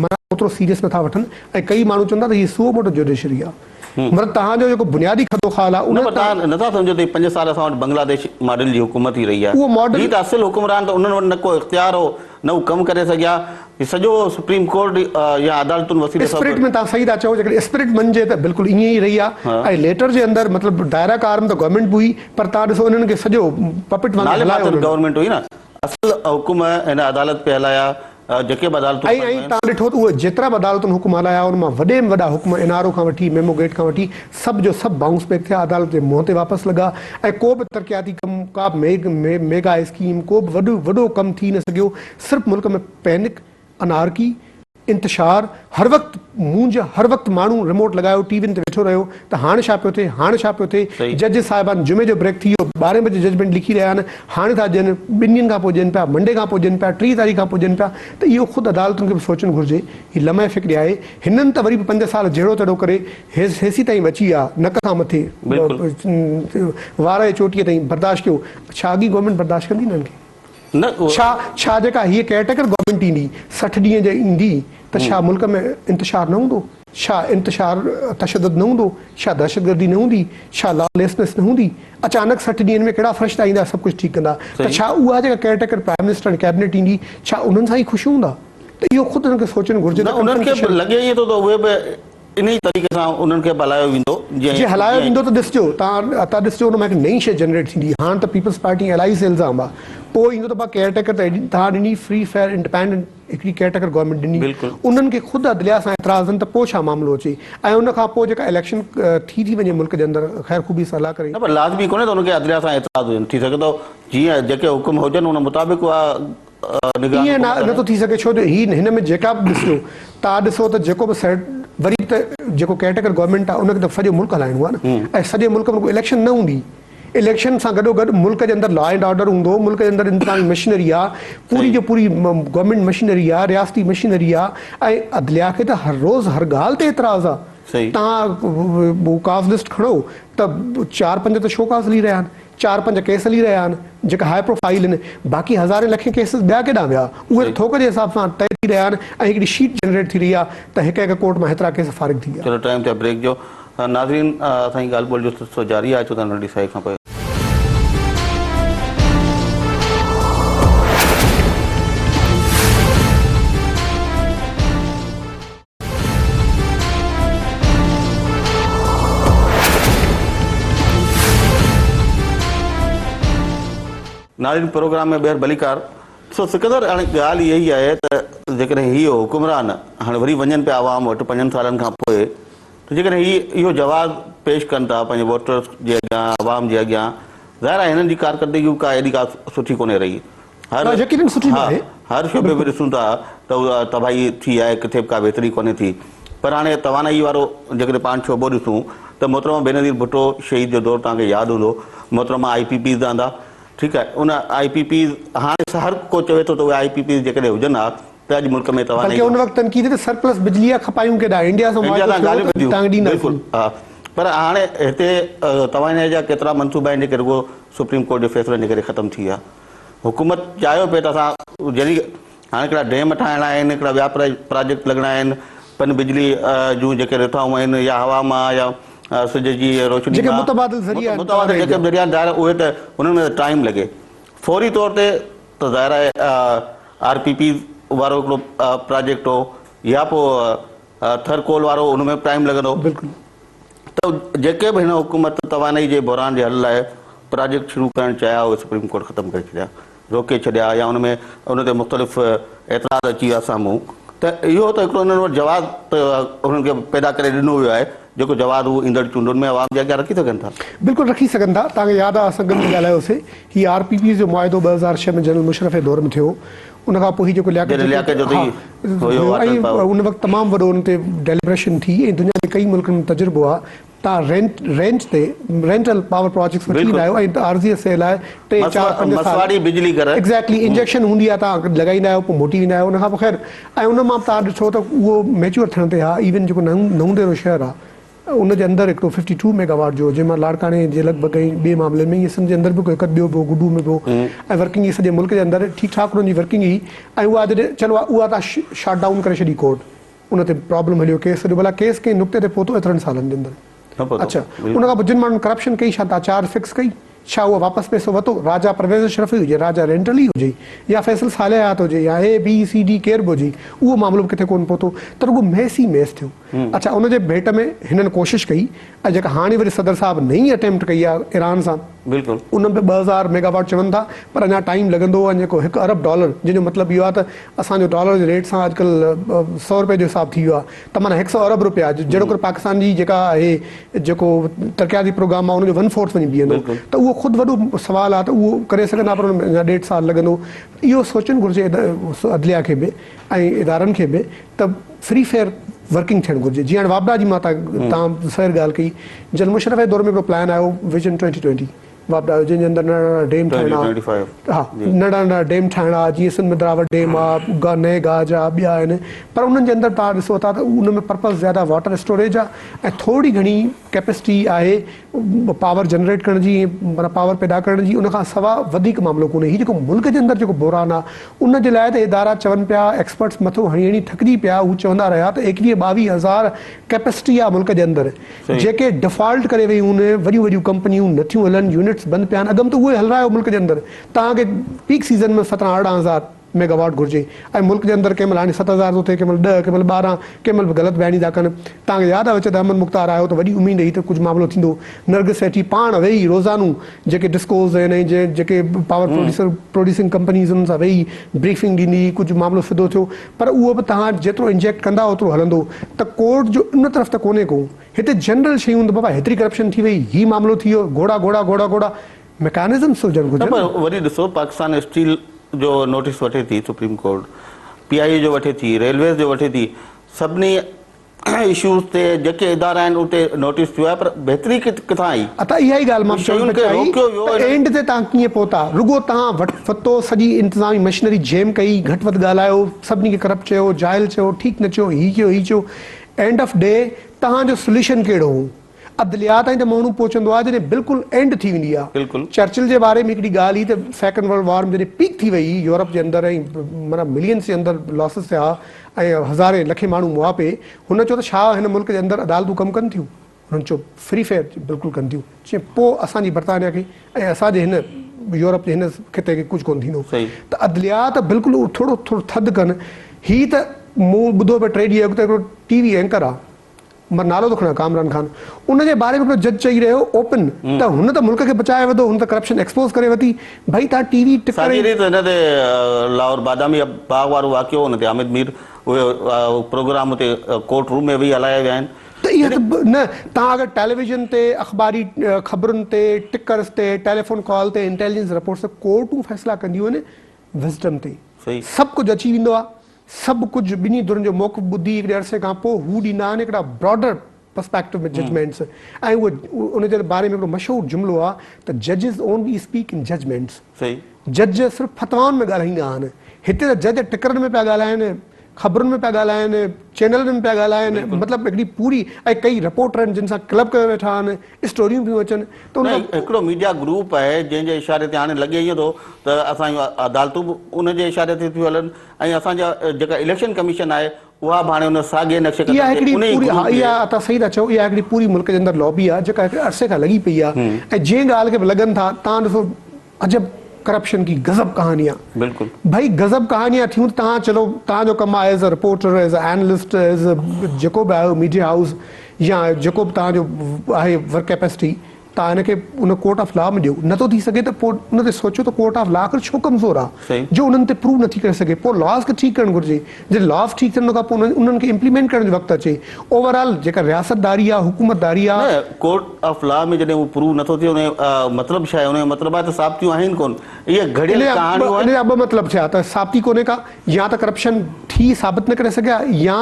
Speaker 2: معنيٰ اوترو سيريس نٿا وٺن ۽ ڪئي ماڻهو چون ٿا ته هي سو موٽو جوڊيشري آهي مطلب توهان جو جيڪو بنيادي خدو خال آهي
Speaker 1: ان پر توهان نٿا سمجهو ته هي 5 سال اسان وٽ بنگلاديش ماڊل جي حڪومت ئي رهي آهي اهو ماڊل هي ته اصل حڪمران ته انهن وٽ نه ڪو اختيار هو نه هو ڪم ڪري سگهيا، هي سڄو سپريم ڪورٽ يا عدالتن وسيلي سڀ.
Speaker 2: اسپرٽ ۾ توهان صحيح ٿا چئو جيڪڏهن اسپرٽ مڃجي ته بلڪل ائين ئي رهي آهي ۽ ليٽر جي اندر مطلب دائره ڪار ۾ ته گورنمينٽ به هئي پر توهان ڏسو انهن کي سڄو پپٽ وانگر
Speaker 1: نالي
Speaker 2: هلايو
Speaker 1: ماتر
Speaker 2: انهن.
Speaker 1: گورنمينٽ هئي نه اصل حڪم هن عدالت پئي هلايا جيڪي به عدالتون
Speaker 2: ۽ ۽ توهان ڏٺو ته اهي جيترا به عدالتن حڪم هلايا ان مان وڏي ۾ وڏا حڪم اين آر او کان وٺي ميمو گيٽ کان وٺي سڀ جو سڀ بائونس بيڪ ٿيا عدالت جي منهن تي واپس لڳا ۽ ڪو به ترقياتي ڪم ڪا به ميگا اسڪيم ڪو به وڏو وڏو ڪم ٿي نه سگهيو صرف ملڪ ۾ پينڪ، انارڪي، انتشار، هر وقت مونجهه، هر وقت ماڻهو ريموٽ لڳايو ٽي وين تي ويٺو رهيو ته هاڻ ڇا پيو ٿئي، هاڻ ڇا پيو ٿئي، ججز صاحبان جمعي جو بريڪ ٿي ويو، ٻارهين بجي ججمينٽ لکي رهيا آهن، هاڻي ٿا ڏين، ٻن ڏينهن کان پوء ڏين پيا، منڊي کان پوء ڏين پيا، 30 تاريخ کان پوء ڏين پيا ته اهو خود عدالتن کي به سوچڻ گهرجي، هي لمحه فڪري آهي، هنن ته وري به 5 سال جهڙو تهڙو ڪري هيسي تائين بچي ويا، نڪ کان مٿي وار جي چوٽيء تائين برداشت ڪيو، ڇا اڳين گورنمينٽ برداشت ڪندي انهن کي؟
Speaker 1: نه اهو.
Speaker 2: ڇا ڇا جيڪا هيء ڪيئر ٽيڪر گورنمينٽ ايندي 60 ڏينهن جي ايندي ته ڇا ملڪ ۾ انتشار نه هوندو؟ ڇا انتشار تشدد نه هوندو؟ ڇا دهشتگردي نه هوندي؟ ڇا لا ليسنس نه هوندي؟ اچانڪ 60 ڏينهن ۾ ڪهڙا فرشتا ايندا سڀ ڪجهه ٺيڪ ڪندا ته ڇا اها جيڪا care taker prime minister ۽ cabinet ايندي ڇا انهن سان ئي خوش هوندا؟ ته اهو خود انهن کي سوچڻ گهرجي
Speaker 1: ته
Speaker 2: نه
Speaker 1: انهن کي به لڳي ائين ٿو ته اهي به انهيء طريقي سان انهن کي به هلايو ويندو جيئن
Speaker 2: جي هلايو ويندو ته ڏسجو توهان اتان ڏسجو ان مان هڪ نئين شيء جنريٽ ٿيندي هاڻ ته پيپلز پارٽي ۽ الائي سي الزام آ پوء ايندو ته ڀا ڪيئر ٽيڪر ته ايڏي توهان ڏني فري فيئر انڊپينڊنٽ هڪڙي ڪيئر ٽيڪر گورنمينٽ ڏني انهن کي خود عدليا سان اعتراض آهن ته پوء ڇا معاملو اچي ۽ ان کان پوء جيڪا اليڪشن ٿي ٿي وڃي ملڪ جي اندر خير خوبي سان الله ڪري.
Speaker 1: نه پر لازمي ڪونهي ته انهن کي عدليا سان اعتراض هجن ٿي سگهي ٿو جيئن جيڪي حڪم هجن ان مطابق اها
Speaker 2: ائين نه ٿو ٿي سگهي ڇو جو هي هن ۾ جيڪا به ڏسجو تان ڏسو ته جيڪو به سيٽ وري به ته جيڪو ڪيئرٽيڪر گورنمينٽ آهي ان کي ته سڄو ملڪ هلائڻو آهي نه ۽ سڄي ملڪ ۾ ڪو اليڪشن نه هوندي اليڪشن سان گڏو گڏ ملڪ جي اندر لا اينڊ آرڊر هوندو ملڪ جي اندر انتظامي مشينري آهي پوري جو پوري گورنمينٽ مشينري آهي رياستي مشينري آهي ۽ عدليا کي ته هر روز هر ڳالهه تي اعتراض آهي تان ڪاز لسٽ کڻو ته چار پنج ته شو ڪاز هلي رهيا آهن چار پنج ڪيس هلي رهيا آهن جيڪا هاء پروفائيل آهن باقي هزارين لکين ڪيسز ٻيا ڪيڏانهن ويا اهي ته ٿوڪ جي حساب سان طئي ٿي رهيا آهن ۽ هڪڙي شيٽ جنريٽ ٿي رهي آهي ته هڪ هڪ ڪورٽ مان هيترا ڪيس فارغ ٿي ويا.
Speaker 1: چلو ٽائيم ٿيو بريڪ جو ناظرين اسان جي ڳالهه ٻولهه جو سلسلو جاري آهي اچو ته ننڍي ساهي کان پوء. ناظرين پروگرام ۾ ٻيهر ڀليڪار. سو سڪندر هاڻي ڳالهه اها ئي آهي ته جيڪڏهن هي حڪمران هاڻي وري وڃن پيا عوام وٽ پنجن سالن کان پوء ته جيڪڏهن هي اهو جواز پيش ڪن ٿا پنهنجي ووٽرز جي اڳيان عوام جي اڳيان ظاهر آهي هنن جي ڪارڪردگي به ڪا ايڏي ڪا سٺي ڪونهي رهي هر
Speaker 2: نه يقينن سٺي
Speaker 1: ها
Speaker 2: ناهي.
Speaker 1: هر شعبي ۾ ڏسون ٿا ته اها تباهي ٿي آهي ڪٿي به ڪا بهتري ڪونهي ٿي پر هاڻي توانائي وارو جيڪڏهن پاڻ شعبو ڏسون ته محترمه بينظير ڀٽو شهيد جو دور توهان کي ياد هوندو محترمه آء پي پيز آندا ٺيڪ آهي ان آء پي پيز هاڻي هر ڪو چوي ٿو ته اهي آء پي پيز جيڪڏهن هجن ها ته اڄ ملڪ ۾ توانائي
Speaker 2: بلڪه ان وقت تنقيد ته سرپلس بجلي آ کپايون ڪيڏانهن انڊيا سان
Speaker 1: انڊيا
Speaker 2: معاهدو
Speaker 1: سان
Speaker 2: ٿيو
Speaker 1: ڳالهيون
Speaker 2: ته
Speaker 1: به ٿيون
Speaker 2: تانگ
Speaker 1: بلڪل
Speaker 2: ڏينداسين.
Speaker 1: ها پر هاڻي هتي توانائي جا ڪيترا منصوبا آهن جيڪي رڳو سپريم ڪورٽ جي فيصلن جي ڪري ختم ٿي ويا حڪومت چاهيو پئي ته اسان جڏهن هاڻي هڪڙا ڊيم ٺاهڻا آهن هڪڙا ٻيا پراجيڪٽ لڳڻا آهن پن بجلي جون جيڪي رٿائون آهن يا هوا مان يا سج جي روشني
Speaker 2: جيڪي
Speaker 1: مان
Speaker 2: متبادل ذريعا آهن
Speaker 1: متبادل
Speaker 2: توانائي
Speaker 1: جيڪي
Speaker 2: جا.
Speaker 1: ذريعا آهن ظاهر اهي ته انهن ۾ ٽائيم لڳي فوري طور تي ته ظاهر آهي آر پي پي وارو هڪڙو پراجيڪٽ هو يا پوء ٿر ڪول وارو ان ۾ به ٽائيم لڳندو.
Speaker 2: بلڪل.
Speaker 1: ته جيڪي به هن حڪومت توانائي جي بحران جي حل لاء پراجيڪٽ شروع ڪرڻ چاهيا اهي سپريم ڪورٽ ختم ڪري ڇڏيا روڪي ڇڏيا يا ان ۾ ان تي مختلف اعتراض اچي ويا سامهون ته اهو ته هڪڙو انهن وٽ جواز ته انهن کي پيدا ڪري ڏنو ويو آهي جيڪو جواز هو ايندڙ چونڊن ۾ عوام جي اڳيان رکي سگهن ٿا.
Speaker 2: بلڪل رکي سگهن ٿا. توهان کي ياد آهي اسان گڏجي ڳالهايوسي هي آر پي پيز جو معاهدو 2006 ۾ جنرل مشرف جي دور ۾ ٿيو هو ان کان پوء هي جيڪو لياقت
Speaker 1: جڏهن لياقت
Speaker 2: جتوئي
Speaker 1: جتوئي
Speaker 2: ها
Speaker 1: هيو
Speaker 2: هيو
Speaker 1: اٽل
Speaker 2: ۽
Speaker 1: پاور.
Speaker 2: ان وقت تمام وڏو ان تي ڊيليبريشن ٿي ۽ دنيا ۾ ڪئي ملڪن ۾ تجربو آهي توهان رينٽ رينٽ تي رينٽل پاور پراجيڪٽس وٺي ايندا
Speaker 1: بلڪل
Speaker 2: آهيو ۽ عارضي عرصي لاء ٽي چار پنج سال
Speaker 1: مسواڙي بجلي گهر
Speaker 2: ايگزيڪٽلي انجيڪشن هوندي آهي توهان لڳائيندا آهيو پوء موٽي ويندا آهيو ان کان پوء خير ۽ ان مان به توهان ڏٺو ته اهو ميچوئر ٿيڻ تي ها ايون جيڪو نئون ديرو شهر آهي ان جي اندر هڪڙو ففٽي ٽو ميگا واٽ جو جنهن مان لاڙڪاڻي جي لڳ ڀڳ ۽ ٻئي معاملي ۾ ائين سنڌ جي اندر به ڪو هڪ اڌ ٻيو به هو گڊو ۾ به هو ۽ ورڪنگ ئي سڄي ملڪ جي اندر ٺيڪ ٺاڪ انهن جي ورڪنگ هئي ۽ اها جڏهن چلو اها تان شاٽ ڊائون ڪري ڇڏي ڪورٽ ان تي پرابلم هليو ڪيس سڄو ڀلا ڪيس ڪنهن نقطي تي پهتو ايترن سالن جي اندر
Speaker 1: نه پهتو
Speaker 2: اڇا ان کان پوء جن ماڻهن ڪرپشن ڪئي ڇا تان چارج فڪس ڪئي ڇا اهو واپس پئسو ورتو؟ راجا پرويز اشرف ئي هجي، راجا رينٽل ئي هجي يا فيصل صالح حيات هجي يا اي بي سي ڊي ڪير به هجي اهو معاملو به ڪٿي ڪونه پهتو ته رڳو ميس ئي ميس ٿيو. اڇا ان جي ڀيٽ ۾ هنن ڪوشش ڪئي ۽ جيڪا هاڻي وري صدر صاحب نئين اٽيمپٽ ڪئي آهي ايران سان
Speaker 1: بلڪل.
Speaker 2: ان ۾ به 2000 ميگا واٽ چون ٿا پر اڃا ٽائيم لڳندو ۽ جيڪو هڪ ارب ڊالر جنهن جو مطلب اهو آهي ته اسان جو ڊالر جي ريٽ سان اڄڪلهه سئو رپئي جو حساب ٿي ويو آهي ته معنيٰ هڪ سئو ارب رپيا جهڙوڪر پاڪستان جي جيڪا آهي جيڪو ترقياتي پروگرام آهي ان جو ون فورٿ وڃي بيهندو ته اهو خود وڏو سوال آهي ته اهو ڪري سگهندا پر ان ۾ اڃا ڏيڍ سال لڳندو اهو سوچڻ گهرجي عدليه کي به ۽ ادارن کي به ته فري فيئر ورڪنگ ٿيڻ گهرجي جيئن هاڻي واپڊا جي مان تان فيئر ڳالهه ڪئي جنرل مشرف جي دور ۾ هڪڙو پلان آيو ويزن ٽوئنٽي ٽوئنٽي واپڊا جو جنهن جي اندر ننڍا ننڍا ڊيم ٺاهڻا ها ننڍا ننڍا ڊيم ٺاهڻا جيئن سنڌ ۾ دراوڙ ڊيم آ نئين گاج آ ٻيا آهن پر انهن جي اندر توهان ڏسو ٿا ته ان ۾ پرپز زياده واٽر اسٽوريج آ ۽ ٿوري گهڻي ڪيپسٽي آهي پاور جنريٽ ڪرڻ جي معنيٰ پاور پيدا ڪرڻ جي ان کان سوا وڌيڪ معاملو ڪونهي هي جيڪو ملڪ جي اندر جيڪو بحران آ ان جي لاء ته ادارا چون پيا ايڪسپرٽس مٿو هڻي هڻي ٿڪجي پيا هو چوندا رهيا ته ايڪويهه ٻاويهه هزار ڪيپسٽي آ ملڪ جي اندر جيڪي ڊفالٽ ڪري ويون آهن، وڏيون وڏيون ڪمپنيون نٿيون هلن، يونٽس بند پيا آهن، اڳم ته اهي هلرايو ملڪ جي اندر توهان کي پيڪ سيزن ۾ 17 18 هزار ميگا واٽ گهرجي ۽ ملڪ جي اندر ڪنهن مهل هاڻي 7000 ٿو ٿئي ڪنهن مهل ڏهه ڪنهن مهل 12 ڪنهن مهل به غلط بياني ٿا ڪن. توهان کي ياد آهي وچ تي احمد مختار آيو ته وڏي اميد هئي ته ڪجهه معاملو ٿيندو. نرگس سيٺي پاڻ ويهي روزانو جيڪي ڊسڪوز آهن ۽ جيڪي پاور پروڊيوسر پروڊيوسنگ ڪمپنيز انهن سان ويهي بريفنگ ڏيندي هئي ڪجهه معاملو سڌو ٿيو پر اهو به توهان جيترو انجيڪٽ ڪندا اوترو هلندو ته ڪورٽ جو ان طرف ته ڪونهي ڪو هتي جنرل شيون ته بابا هيتري ڪرپشن ٿي وئي هي معاملو ٿي ويو گهوڙا گهوڙا گهوڙا گهوڙا ميڪانزمس هجڻ
Speaker 1: نه
Speaker 2: گهرجن
Speaker 1: پر
Speaker 2: نه.
Speaker 1: وري ڏسو پاڪستان اسٽيل جو نوٽيس وٺي ٿي سپريم ڪورٽ پي آء اي جو وٺي ٿي ريلويز جو وٺي ٿي سڀني اشوز تي جيڪي ادارا آهن اتي نوٽيس ٿيو آهي پر بهتري ڪٿان آئي؟
Speaker 2: ادا اها ئي ڳالهه مان به چوڻ
Speaker 1: شين
Speaker 2: پئي
Speaker 1: کي
Speaker 2: چاهي
Speaker 1: روڪيو ويو
Speaker 2: ته
Speaker 1: انهن.
Speaker 2: اينڊ تي توهان ڪيئن پهتا؟ رڳو توهان وٽ پھتو سڄي انتظامي مشنري جيم ڪئي گهٽ وڌ ڳالهايو سڀني کي ڪرپٽ چيو جاهل چيو ٺيڪ نه چيو هي چيو هي چيو اينڊ آف ڊي توهان جو سوليوشن ڪهڙو هو؟ عدليا تائين ته ماڻهو پهچندو آهي جڏهن بلڪل اينڊ ٿي ويندي آهي.
Speaker 1: بلڪل.
Speaker 2: چرچل جي باري ۾ هڪڙي ڳالهه هئي ته سيڪنڊ ورلڊ وار ۾ جڏهن پيڪ ٿي وئي هئي يورپ جي اندر ۽ معنيٰ ملينس جي اندر لاسز ٿيا ۽ هزارين لکين ماڻهو مئا پئي هن چيو ته ڇا هن ملڪ جي اندر عدالتون ڪم ڪن ٿيون؟ هنن چيو فري فيئر بلڪل ڪن ٿيون. چيائين پوء اسان جي برطانيا کي ۽ اسان جي هن يورپ جي هن خطي کي ڪجهه ڪونه ٿيندو ته عدليا ته بلڪل ٿورو ٿورو ٿڌ ڪن. هي ته مون ٻڌو پئي ٽي ڏينهن اڳ ته هڪڙو ٽي وي اينڪر آ. مان نالو ٿو کڻان ڪامران خان ان جي باري ۾ هڪڙو جج چئي رهيو اوپن ته هن ته ملڪ کي بچائي وڌو هن ته ڪرپشن ايڪسپوز ڪري وتي ڀئي تان ٽي وي ٽڪر
Speaker 1: ساڳي ريت هن تي لاهور بادامي باغ وارو واقعو ان تي حامد مير اهي پروگرام اتي ڪورٽ روم ۾ ويهي هلايا ويا آهن.
Speaker 2: ته اها ته نه تان اگر ٽيليويزن تي اخباري خبرن تي ٽڪرز تي ٽيليفون ڪال تي انٽيليجنس رپورٽس تي ڪورٽون فيصلا ڪنديون آهن وزڊم تي سڀ ڪجهه اچي ويندو آهي سڀ ڪجهه ٻنهي ڌرين جو موقف ٻڌي هڪڙي عرصي کان پوء هو ڏيندا آهن هڪڙا براڊر پرسپيڪٽو ۾ ججمينٽس ۽ اهو ان جي باري ۾ هڪڙو مشهور جملو آهي ته ججز اونلي اسپيڪ ان ججمينٽس جج صرف فتوائن ۾ ڳالهائيندا آهن هتي ته جج ٽڪرن ۾ پيا ڳالهائن خبرن ۾ پيا ڳالهائن چينلن ۾ پيا ڳالهائن مطلب هڪڙي پوري ۽ ڪئي رپورٽر آهن جن سان ڪلب ڪيو ويٺا آهن اسٽوريون پيون اچن ته ان
Speaker 1: کان. هڪڙو ميڊيا گروپ آهي جنهن جي اشاري تي هاڻي لڳي ائين ٿو ته اسان جون عدالتون به ان جي اشاري تي ٿيون هلن ۽ اسان جا جيڪا اليڪشن ڪميشن آهي اها به هاڻي ان ساڳئي نقش قدم
Speaker 2: اها
Speaker 1: تي
Speaker 2: هڪڙي
Speaker 1: ان ئي
Speaker 2: پوري ها
Speaker 1: گروپ جي.
Speaker 2: اها توهان صحيح ٿا چئو اها هڪڙي پوري ملڪ جي اندر لابي آهي جيڪا هڪڙي عرصي کان لڳي پئي آهي ۽ جنهن ڳالهه کي به لڳن ٿا توهان ڏسو عجب ڪرپشن ڪي غضب ڪهانيان
Speaker 1: بلڪل.
Speaker 2: ڀئي غضب ڪهانيان ٿيون ته توهان چلو توهان جو ڪم آهي as a reporter as a analyst as a جيڪو به آهيو ميڊيا هائوس يا جيڪو به توهان جو آهي ورڪ ڪيپيسٽي توهان هن کي ان ڪورٽ آف لا ۾ ڏيو نٿو ٿي سگهي ته پوء ان تي سوچيو ته ڪورٽ آف لا آخر ڇو ڪمزور آهي جو انهن تي پروو نٿي ڪري سگهي پوء لاز کي ٺيڪ ڪرڻ گهرجي جڏهن لاز ٺيڪ ٿين ان کان پوء انهن کي امپليمينٽ ڪرڻ جو وقت اچي اوور آل جيڪا رياست داري آهي حڪومت داري آهي.
Speaker 1: نه ڪورٽ آف لا ۾ جڏهن اهو پروو نٿو ٿئي ان جو مطلب ڇا آهي ان جو مطلب آهي ته ثابتيون آهن ڪونه اهي گهڙيل ڪهاڻيون آهن.
Speaker 2: ان جا ٻه مطلب ٿيا ته ثابتي ڪونهي ڪا يا ته ڪرپشن ٿي ثابت نه ڪري سگهيا يا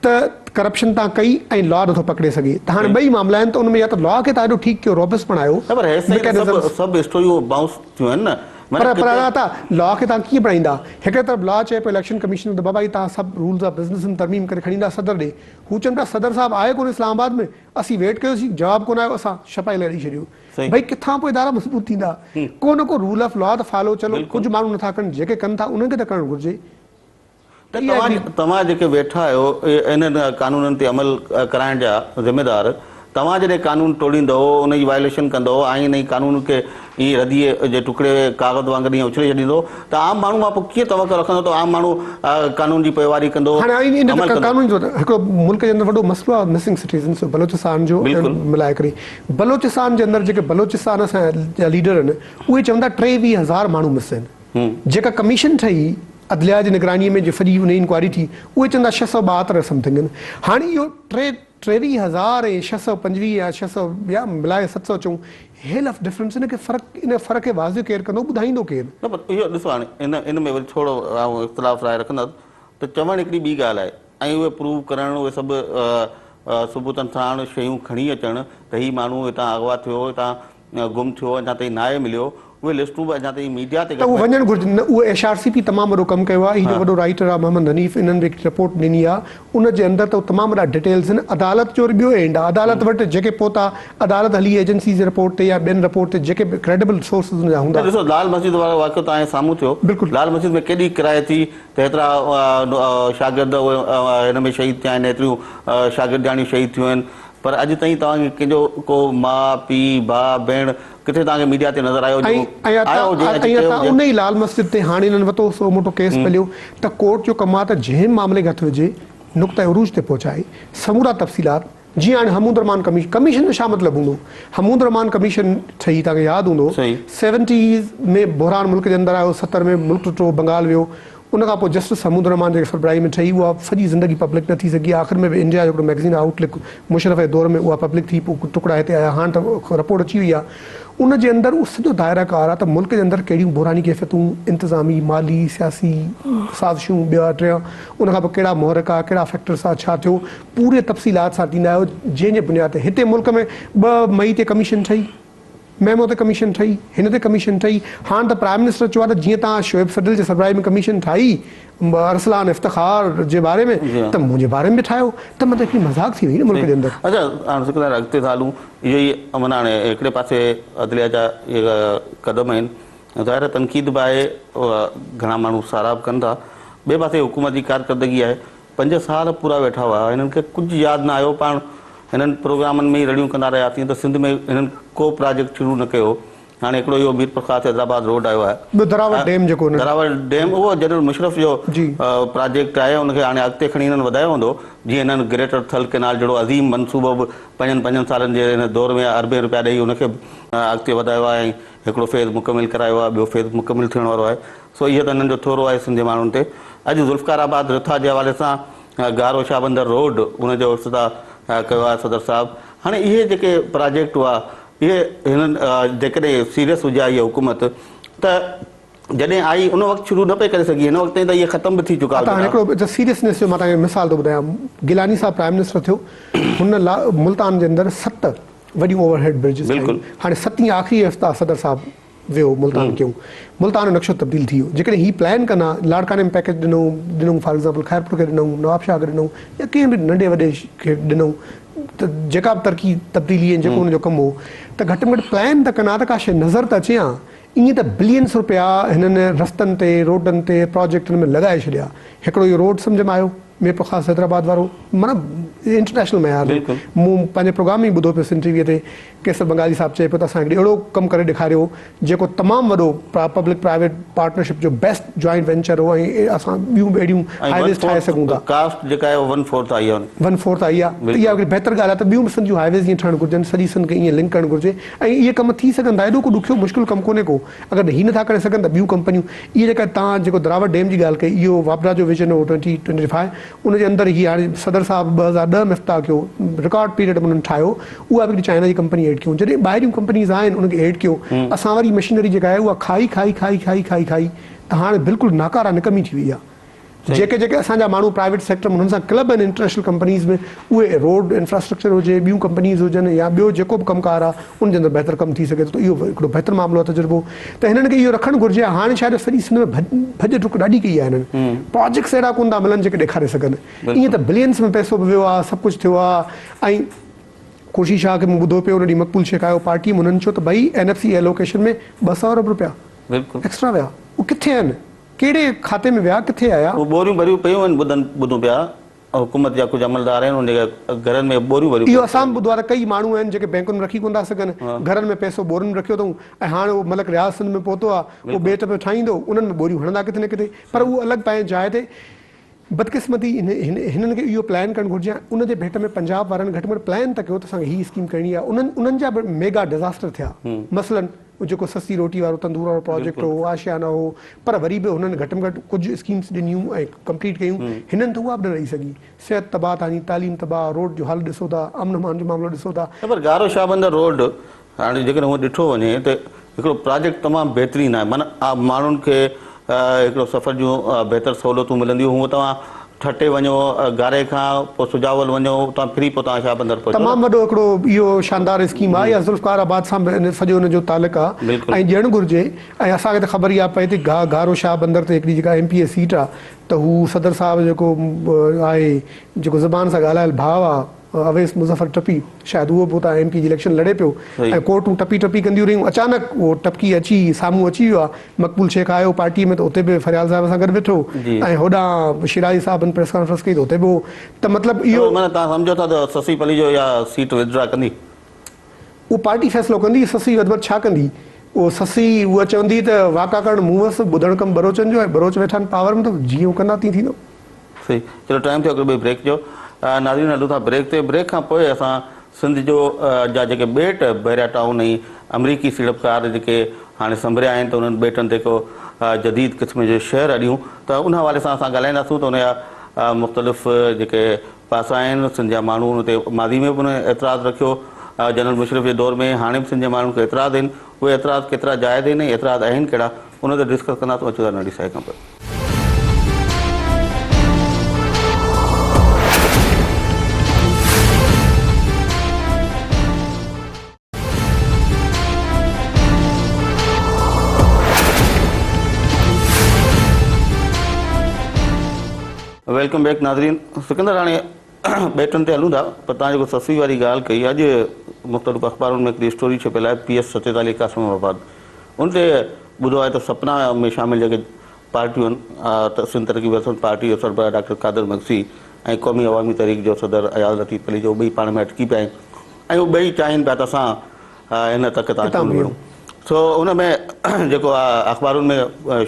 Speaker 2: ته ڪرپشن تان ڪئي ۽ لا نٿو پڪڙي سگهي ته هاڻي ٻئي معاملا آهن ته ان ۾ يا ته لا کي تان ايڏو ٺيڪ ڪيو روبس بڻايو
Speaker 1: نه پر هيستائين ته سڀ سڀ اسٽوريون بائونس ٿيون آهن نه
Speaker 2: پر پر ادا ته لا کي تان ڪيئن بڻائيندا هڪڙي طرف لا چئي پيو اليڪشن ڪميشن ته بابا هي تان سڀ رولز آف بزنس ۾ ترميم ڪري کڻي ايندا صدر ڏي هو چون پيا صدر صاحب آهي ڪونه اسلام آباد ۾ اسين ويٽ ڪيوسين جواب ڪونه آيو اسان شپائي لاء ڏئي ڇڏيو ڀئي ڪٿان پوء ادارا مضبوط ٿيندا ڪو نه ڪو رول آف لا ته فالو چلو ڪجهه ماڻهو نٿا ڪن جيڪي ڪن ٿا انهن کي ته ڪرڻ گهرجي.
Speaker 1: ته توهان جيڪي ويٺا آهيو انهن قانونن تي عمل ڪرائڻ جا ذميدار توهان جڏهن قانون ٽوڙيندؤ ان جي وائليشن ڪندؤ آئين ۽ قانون کي ائين رديء جي ٽڪڙي ڪاغذ وانگر ائين اڇلي ڇڏيندؤ ته عام ماڻهو مان پوء ڪيئن توقع رکندو ته عام ماڻهو قانون جي پوئواري ڪندو
Speaker 2: هاڻي آئين ان
Speaker 1: عمل ڪندو.
Speaker 2: قانون جو هڪڙو ملڪ جي اندر وڏو مسئلو آهي مسنگ سٽيزنس جو بلوچستان جو ملائي ڪري بلوچستان جي اندر جيڪي بلوچستان اسان جا ليڊر آهن اهي چون ٿا 23 هزار ماڻهو مس آهن جيڪا ڪميشن ٺهي عدليا جي نگراني ۾ جو سڄي انهي انڪوائري ٿي اهي چون ٿا 672 سمٿنگ آهن هاڻي اهو ٽي 23 هزار ۽ 625 يا 600 يا ملائي 700 چئون هيل آف ڊفرنس ان کي فرق ان فرق کي واضح ڪير ڪندو ٻڌائيندو ڪير؟
Speaker 1: نه پر اهو ڏسو هاڻي ان ان ۾ وري ٿورو آئون اختلاف راء رکندس ته چوڻ هڪڙي ٻي ڳالهه آهي ۽ اهي پروو ڪرڻ اهي سڀ ثبوتن ساڻ شيون کڻي اچڻ ته هي ماڻهو هتان اغوا ٿيو هتان گم ٿيو اڃا تائين ناهي مليو اهي لسٽون به اڃا تائين ميڊيا تي
Speaker 2: ته اهو وڃڻ گهرجي نه اهو ايڇ آر سي پي تمام وڏو ڪم ڪيو آهي هي جو وڏو رائيٽر آهي محمد حنيف انهن به هڪڙي رپورٽ ڏني آهي ان جي اندر ته تمام وڏا ڊيٽيلز آهن عدالت جو وري ٻيو اينڊ آهي عدالت وٽ جيڪي پهتا عدالت هلي ايجنسيز جي رپورٽ تي يا ٻين رپورٽ تي جيڪي به ڪريڊبل سورسز ان جا هوندا.
Speaker 1: نه ڏسو لال مسجد وارو واقعو توهان جي سامهون ٿيو
Speaker 2: بلڪل.
Speaker 1: لال مسجد ۾ ڪيڏي ڪرائي ٿي ته هيترا شاگرد اهي هن ۾ شهيد ٿيا آهن هيتريون شاگردياڻيون شهيد ٿيون آهن پر اڄ تائين توهان کي ڪنهن جو ڪو ماء، پيء، ڀاء، ڀيڻ ڪٿي توهان کي ميڊيا تي نظر آيو
Speaker 2: ۽
Speaker 1: جيڪو آيو هجي ۽
Speaker 2: ۽
Speaker 1: چيو
Speaker 2: عطا
Speaker 1: هجي.
Speaker 2: ان ئي لال مسجد تي هاڻي انهن وتو سو موٽو ڪيس پليو ته ڪورٽ جو ڪم آ ته جنهن معاملي کي هٿ وجهي نقطه عروج تي پهچائي سمورا تفصيلات جيئن هاڻي حمود الرحمان ڪميشن ڪميشن جو ڇا مطلب هوندو حمود الرحمان ڪميشن ٺهي توهان کي ياد هوندو سيونٽيز ۾ بحران ملڪ جي اندر آيو 70 ۾ ملڪ ٽٽو بنگال ويو ان کان پوء جسٽس حمود الرحمان جيڪي سربراهي ۾ ٺهي اها سڄي زندگي پبلڪ نه ٿي سگهي آخر ۾ به انڊيا جو هڪڙو مئگزين آئوٽ لڪ مشرف جي دور ۾ اها پبلڪ ٿي پوء ٽڪڙا هتي آيا هاڻ ته رپورٽ اچي وئي آهي ان جي اندر اهو سڄو دائره ڪار آهي ته ملڪ جي اندر ڪهڙيون بحراني ڪيفيتون انتظامي مالي سياسي سازشون ٻيا ٽيا ان کان پوء ڪهڙا محرڪ آ ڪهڙا فيڪٽرس آ ڇا ٿيو پوري تفصيلات سان ڏيندا آهيو جنهن جي بنياد تي هتي ملڪ ۾ 2 مئي تي ڪميشن ٺهي ميمو تي ڪميشن ٺهي، هن تي ڪميشن ٺهي، هاڻ ته پرائم منسٽر چيو آهي ته جيئن توهان شعيب سڊل جي سربراهي ۾ ڪميشن ٺاهي ارسلان افتخار جي باري ۾ ته منهنجي باري ۾ به ٺاهيو ته مطلب هڪڙي مذاق ٿي وئي نه ملڪ جي اندر.
Speaker 1: اڇا هاڻ سڪندر اڳتي ٿا هلون اهو ئي معنيٰ هاڻي هڪڙي پاسي عدليه جا اهي قدم آهن ظاهر آهي تنقيد به آهي گهڻا ماڻهو ساراهه به ڪن ٿا ٻئي پاسي حڪومت جي ڪارڪردگي آهي 5 سال پورا ويٺا هئا هنن کي ڪجهه ياد نه آيو پاڻ هنن پروگرامن ۾ ئي رڙيون ڪندا رهياسين ته سنڌ ۾ هنن ڪو پراجيڪٽ شروع نه ڪيو. هاڻي هڪڙو اهو ميرپورخاص حيدرآباد روڊ آيو آهي.
Speaker 2: ٻيو دراوڙ ڊيم جيڪو هنن.
Speaker 1: دراوڙ ڊيم اهو جنرل مشرف جو پراجيڪٽ آهي ان کي هاڻي اڳتي کڻي هنن وڌايو هوندو جيئن هنن گريٽر ٿل ڪينال جهڙو عظيم منصوبو به پنجن پنجن سالن جي هن دور ۾ اربين روپيا ڏئي ان کي به اڳتي وڌايو آهي ۽ هڪڙو فيز مڪمل ڪرايو آهي ٻيو فيز مڪمل ٿيڻ وارو آهي سو اهو ته هنن جو ٿورو آهي سنڌ جي ماڻهن تي. اڄ ذوالفقار آباد رٿا جي حوالي سان گارو شاهبندر روڊ ان جو افتتاح ڪيو آهي صدر صاحب هاڻي اهي جيڪي پراجيڪٽ هئا اهي هنن جيڪڏهن سيريس هجي ها هيء حڪومت ته جڏهن آئي ان وقت شروع نه پئي ڪري سگهي هن وقت تائين ته اهي ختم به ٿي چڪا
Speaker 2: هجن
Speaker 1: ها.
Speaker 2: هاڻي هڪڙو سيريسنيس جو مان توهان کي مثال ٿو ٻڌايان گيلاني صاحب پرائم منسٽر ٿيو هن ملتان جي اندر ست وڏيون اوور هيڊ برجز ٺاهيون هاڻي ستين آخري افتتاح صدر صاحب ويو ملتان ڪيون ملتان جو نقشو تبديل ٿي ويو جيڪڏهن هي پلان ڪن ها لاڙڪاڻي ۾ پيڪيج ڏنو ڏنو فار ايگزامپل خيرپور کي ڏنو نوابشاهه کي ڏنو يا ڪنهن به ننڍي وڏي کي ڏنو ته جيڪا به ترقي تبديلي ۽ جيڪو ان جو ڪم هو ته گهٽ ۾ گهٽ پلان ته ڪن ها ته ڪا شيء نظر ته اچي ها ائين ته بلينس روپيا هنن رستن تي روڊن تي پراجيڪٽن ۾ لڳائي ڇڏيا هڪڙو اهو روڊ سمجهه ۾ آيو ميرپورخاص حيدرآباد وارو معنيٰ انٽرنيشنل معيار جو مون پنهنجي پروگرام ۾ ئي ٻڌو پيو سنڌ ٽي وي تي قيصر بنگالي صاحب چئي پيو ته اسان هڪڙي اهڙو ڪم ڪري ڏيکاريو جيڪو تمام وڏو پبلڪ پرائيويٽ پارٽنرشپ جو بيسٽ جوائنٽ وينچر هو ۽ اسان ٻيون به اهڙيون
Speaker 1: ۽
Speaker 2: هاء
Speaker 1: ون
Speaker 2: ويز ٺاهي
Speaker 1: فورٿ
Speaker 2: سگهون ٿا.
Speaker 1: ڪاسٽ جيڪا آهي اها ون فورٿ آئي آهي.
Speaker 2: ون فورٿ آئي آهي ته اها هڪڙي بهتر ڳالهه آهي ته ٻيون به سنڌ جون هاء ويز ائين ٺهڻ گهرجن سڄي سنڌ کي ائين لنڪ ڪرڻ گهرجي ۽ اهي ڪم ٿي سگهن ٿا ايڏو ڪو ڏکيو مشڪل ڪم ڪونهي ڪو اگر هي نٿا ڪري سگهن ته ٻيون ڪمپنيون اهي جيڪا توهان جيڪو دراوڙ ڊيم جي ڳالهه ڪئي اهو واپڊا جو ويزن هو ٽوئنٽي ٽوئنٽي فائيو ان جي اندر هي هاڻي صدر صاحب 2010 ۾ افتتاح ڪيو رڪارڊ پيريڊ ۾ انهن ٺاهيو اها به هڪڙي چائنا جي ڪمپني ايڊ ڪيون جڏهن ٻاهريون ڪمپنيز آهن انهن کي ايڊ ڪيو اسان واري مشينري جيڪا آهي اها کائي کائي کائي کائي کائي کائي ته هاڻي بلڪل ناڪاره نڪمي ٿي وئي آهي جيڪي جيڪي اسان جا ماڻهو پرائيويٽ سيڪٽر ۾ انهن سان ڪلب آهن انٽرنيشنل ڪمپنيز ۾ اهي روڊ انفراسٽرڪچر هجي ٻيون ڪمپنيز هجن يا ٻيو جيڪو به ڪم ڪار آهي ان جي اندر بهتر ڪم ٿي سگهي ٿو ته اهو هڪڙو بهتر معاملو آهي تجربو ته هنن کي اهو رکڻ گهرجي ها. هاڻي شايد سڄي سنڌ ۾ ڀڄ ڊڪ ڏاڍي ڪئي آهي هنن. پراجيڪٽس اهڙا ڪونه ٿا ملن جيڪي ڏيکاري سگهن. ائين ته بلينس ۾ پئسو به ويو آهي، سڀ ڪجهه ٿيو آهي ۽ خورشيد شاهه کي مون ٻڌو پيو ان ڏينهن مقبول شيخ آيو پارٽي ۾ هنن چيو ته ڀئي اين ايف سي ايلوڪيشن ۾ 200 ارب روپيا ايڪسٽرا ويا. اهي ڪٿي آهن؟ ڪهڙي کاتي ۾ ويا؟ ڪٿي آيا؟
Speaker 1: اهي ٻوريون ڀريون پيون آهن ٻڌون پيا. حڪومت جا ڪجهه عملدار آهن انهن جي گهرن ۾ ٻوريون ڀريون
Speaker 2: اهو
Speaker 1: پيون
Speaker 2: اسان
Speaker 1: آهن.
Speaker 2: به ٻڌو آهي ته ڪئي ماڻهو آهن جيڪي بئنڪن ۾ رکي ڪونه ٿا سگهن، گهرن ۾ پئسو ٻورين ۾ رکيو اٿئون ۽ هاڻ اهو ملڪ رياض سنڌ ۾ پهتو آهي اهو ٻيٽ پيو ٺاهيندو انهن ۾ ٻوريون هڻندا ڪٿي نه ڪٿي پر اهو الڳ پنهنجي جاء تي بدقسمتي هنن کي اهو پلان ڪرڻ گهرجي ها ان جي ڀيٽ ۾ پنجاب وارن گهٽ ۾ گهٽ پلان ته ڪيو ته اسان کي هي اسڪيم ڪرڻي آهي انهن انهن جا به ميگا ڊزاسٽر ٿيا مثلاً جيڪو سستي روٽي وارو تندور وارو پراجيڪٽ هو آشيانه هو پر وري به هنن گهٽ ۾ گهٽ ڪجهه اسڪيمز ڏنيون ۽ ڪمپليٽ ڪيون هنن ته اها به نه ڏئي سگهي صحت تباهه تهانجي تعليم تباهه روڊ جو حال ڏسو ٿا امن امان جو معاملو ڏسو ٿا.
Speaker 1: نه پر گارو شاهبندر روڊ هاڻي جيڪڏهن هونء ڏٺو وڃي ته هڪڙو پراجيڪٽ تمام بهترين آهي معنيٰ ماڻهن کي هڪڙو سفر جون بهتر سهولتون ملنديون هونء توهان ٺٽي وڃو گاري کان پوء سجاول وڃو اتان ڦري پوء توهان شاهه بندر پهچو نه.
Speaker 2: تمام وڏو هڪڙو اهو شاندار اسڪيم آهي اها ذوالفقار آباد سان به سڄو ان جو تعلق آهي ۽ ڏيڻ گهرجي ۽ اسان کي ته خبر اها پئي ٿي گهارو شاهه بندر تي هڪڙي جيڪا ايم پي اي سيٽ آهي ته هو صدر صاحب جيڪو آهي جيڪو زبان سان ڳالهايل ڀاء آهي اويس مظفر ٽپي شايد اهو به اتان ايم پي جي اليڪشن لڙي پيو ۽ ڪورٽون ٽپي ٽپي ڪنديون رهيون اچانڪ اهو ٽپڪي اچي سامهون اچي ويو آهي مقبول شيخ آيو پارٽي ۾ ته اتي به فريال صاحب سان گڏ ويٺو ۽ هوڏانهن شيرازي صاحبن پريس ڪانفرنس ڪئي ته اتي به هو ته مطلب اهو
Speaker 1: معنيٰ توهان سمجهو ٿا ته سسئي پليجو اها سيٽ ودڊرا ڪندي؟
Speaker 2: اهو پارٽي فيصلو ڪندي سسئي وڌ ۾ ڇا ڪندي اهو سسئي اها چوندي ته واڪا ڪرڻ مون وس ٻڌڻ ڪم ٻروچن جو ۽ ٻروچ ويٺا آهن پاور ۾ ته جيئن هو ڪندا تيئن ٿيندو.
Speaker 1: صحيح چلو ٽائيم ٿيو هڪڙو ٻئي بريڪ جو ناظرين هلون ٿا بريڪ تي بريڪ کان پوء اسان سنڌ جو جا جيڪي ٻيٽ بحريا ٽائون ۽ آمريڪي سيڙپڪار جيڪي هاڻي سنڀريا آهن ته انهن ٻيٽن تي ڪو جديد قسم جو شهر اڏيون ته ان حوالي سان اسان ڳالهائينداسون ته ان جا مختلف جيڪي پاسا آهن سنڌ جا ماڻهو ان تي ماضي ۾ به ان اعتراض رکيو جنرل مشرف جي دور ۾ هاڻي به سنڌ جي ماڻهن کي اعتراض آهن اهي اعتراض ڪيترا جائز آهن ۽ اعتراض آهن ڪهڙا ان تي ڊسڪس ڪنداسون اچو ٿا ننڍي سائي کان پوء. Welcome back ناظرين سڪندر هاڻي ٻيٽن تي هلون ٿا پر تان جيڪو سسئي واري ڳالهه ڪئي اڄ مختلف اخبارن ۾ هڪڙي اسٽوري ڇپيل آهي پي ايس 47 قاسم آباد ان تي ٻڌو آهي ته سپنا ۾ شامل جيڪي پارٽيون آهن سنڌ ترقي پسند پارٽي جو سربراهه ڊاڪٽر قادر مگسي ۽ قومي عوامي تحريڪ جو صدر اياز لطيف پليجو ٻئي پاڻ ۾ اٽڪي پيا آهن ۽ هو ٻئي چاهين پيا ته اسان هن تڪ تان چونڊ وڙهون. سو ان ۾ جيڪو اخبارن ۾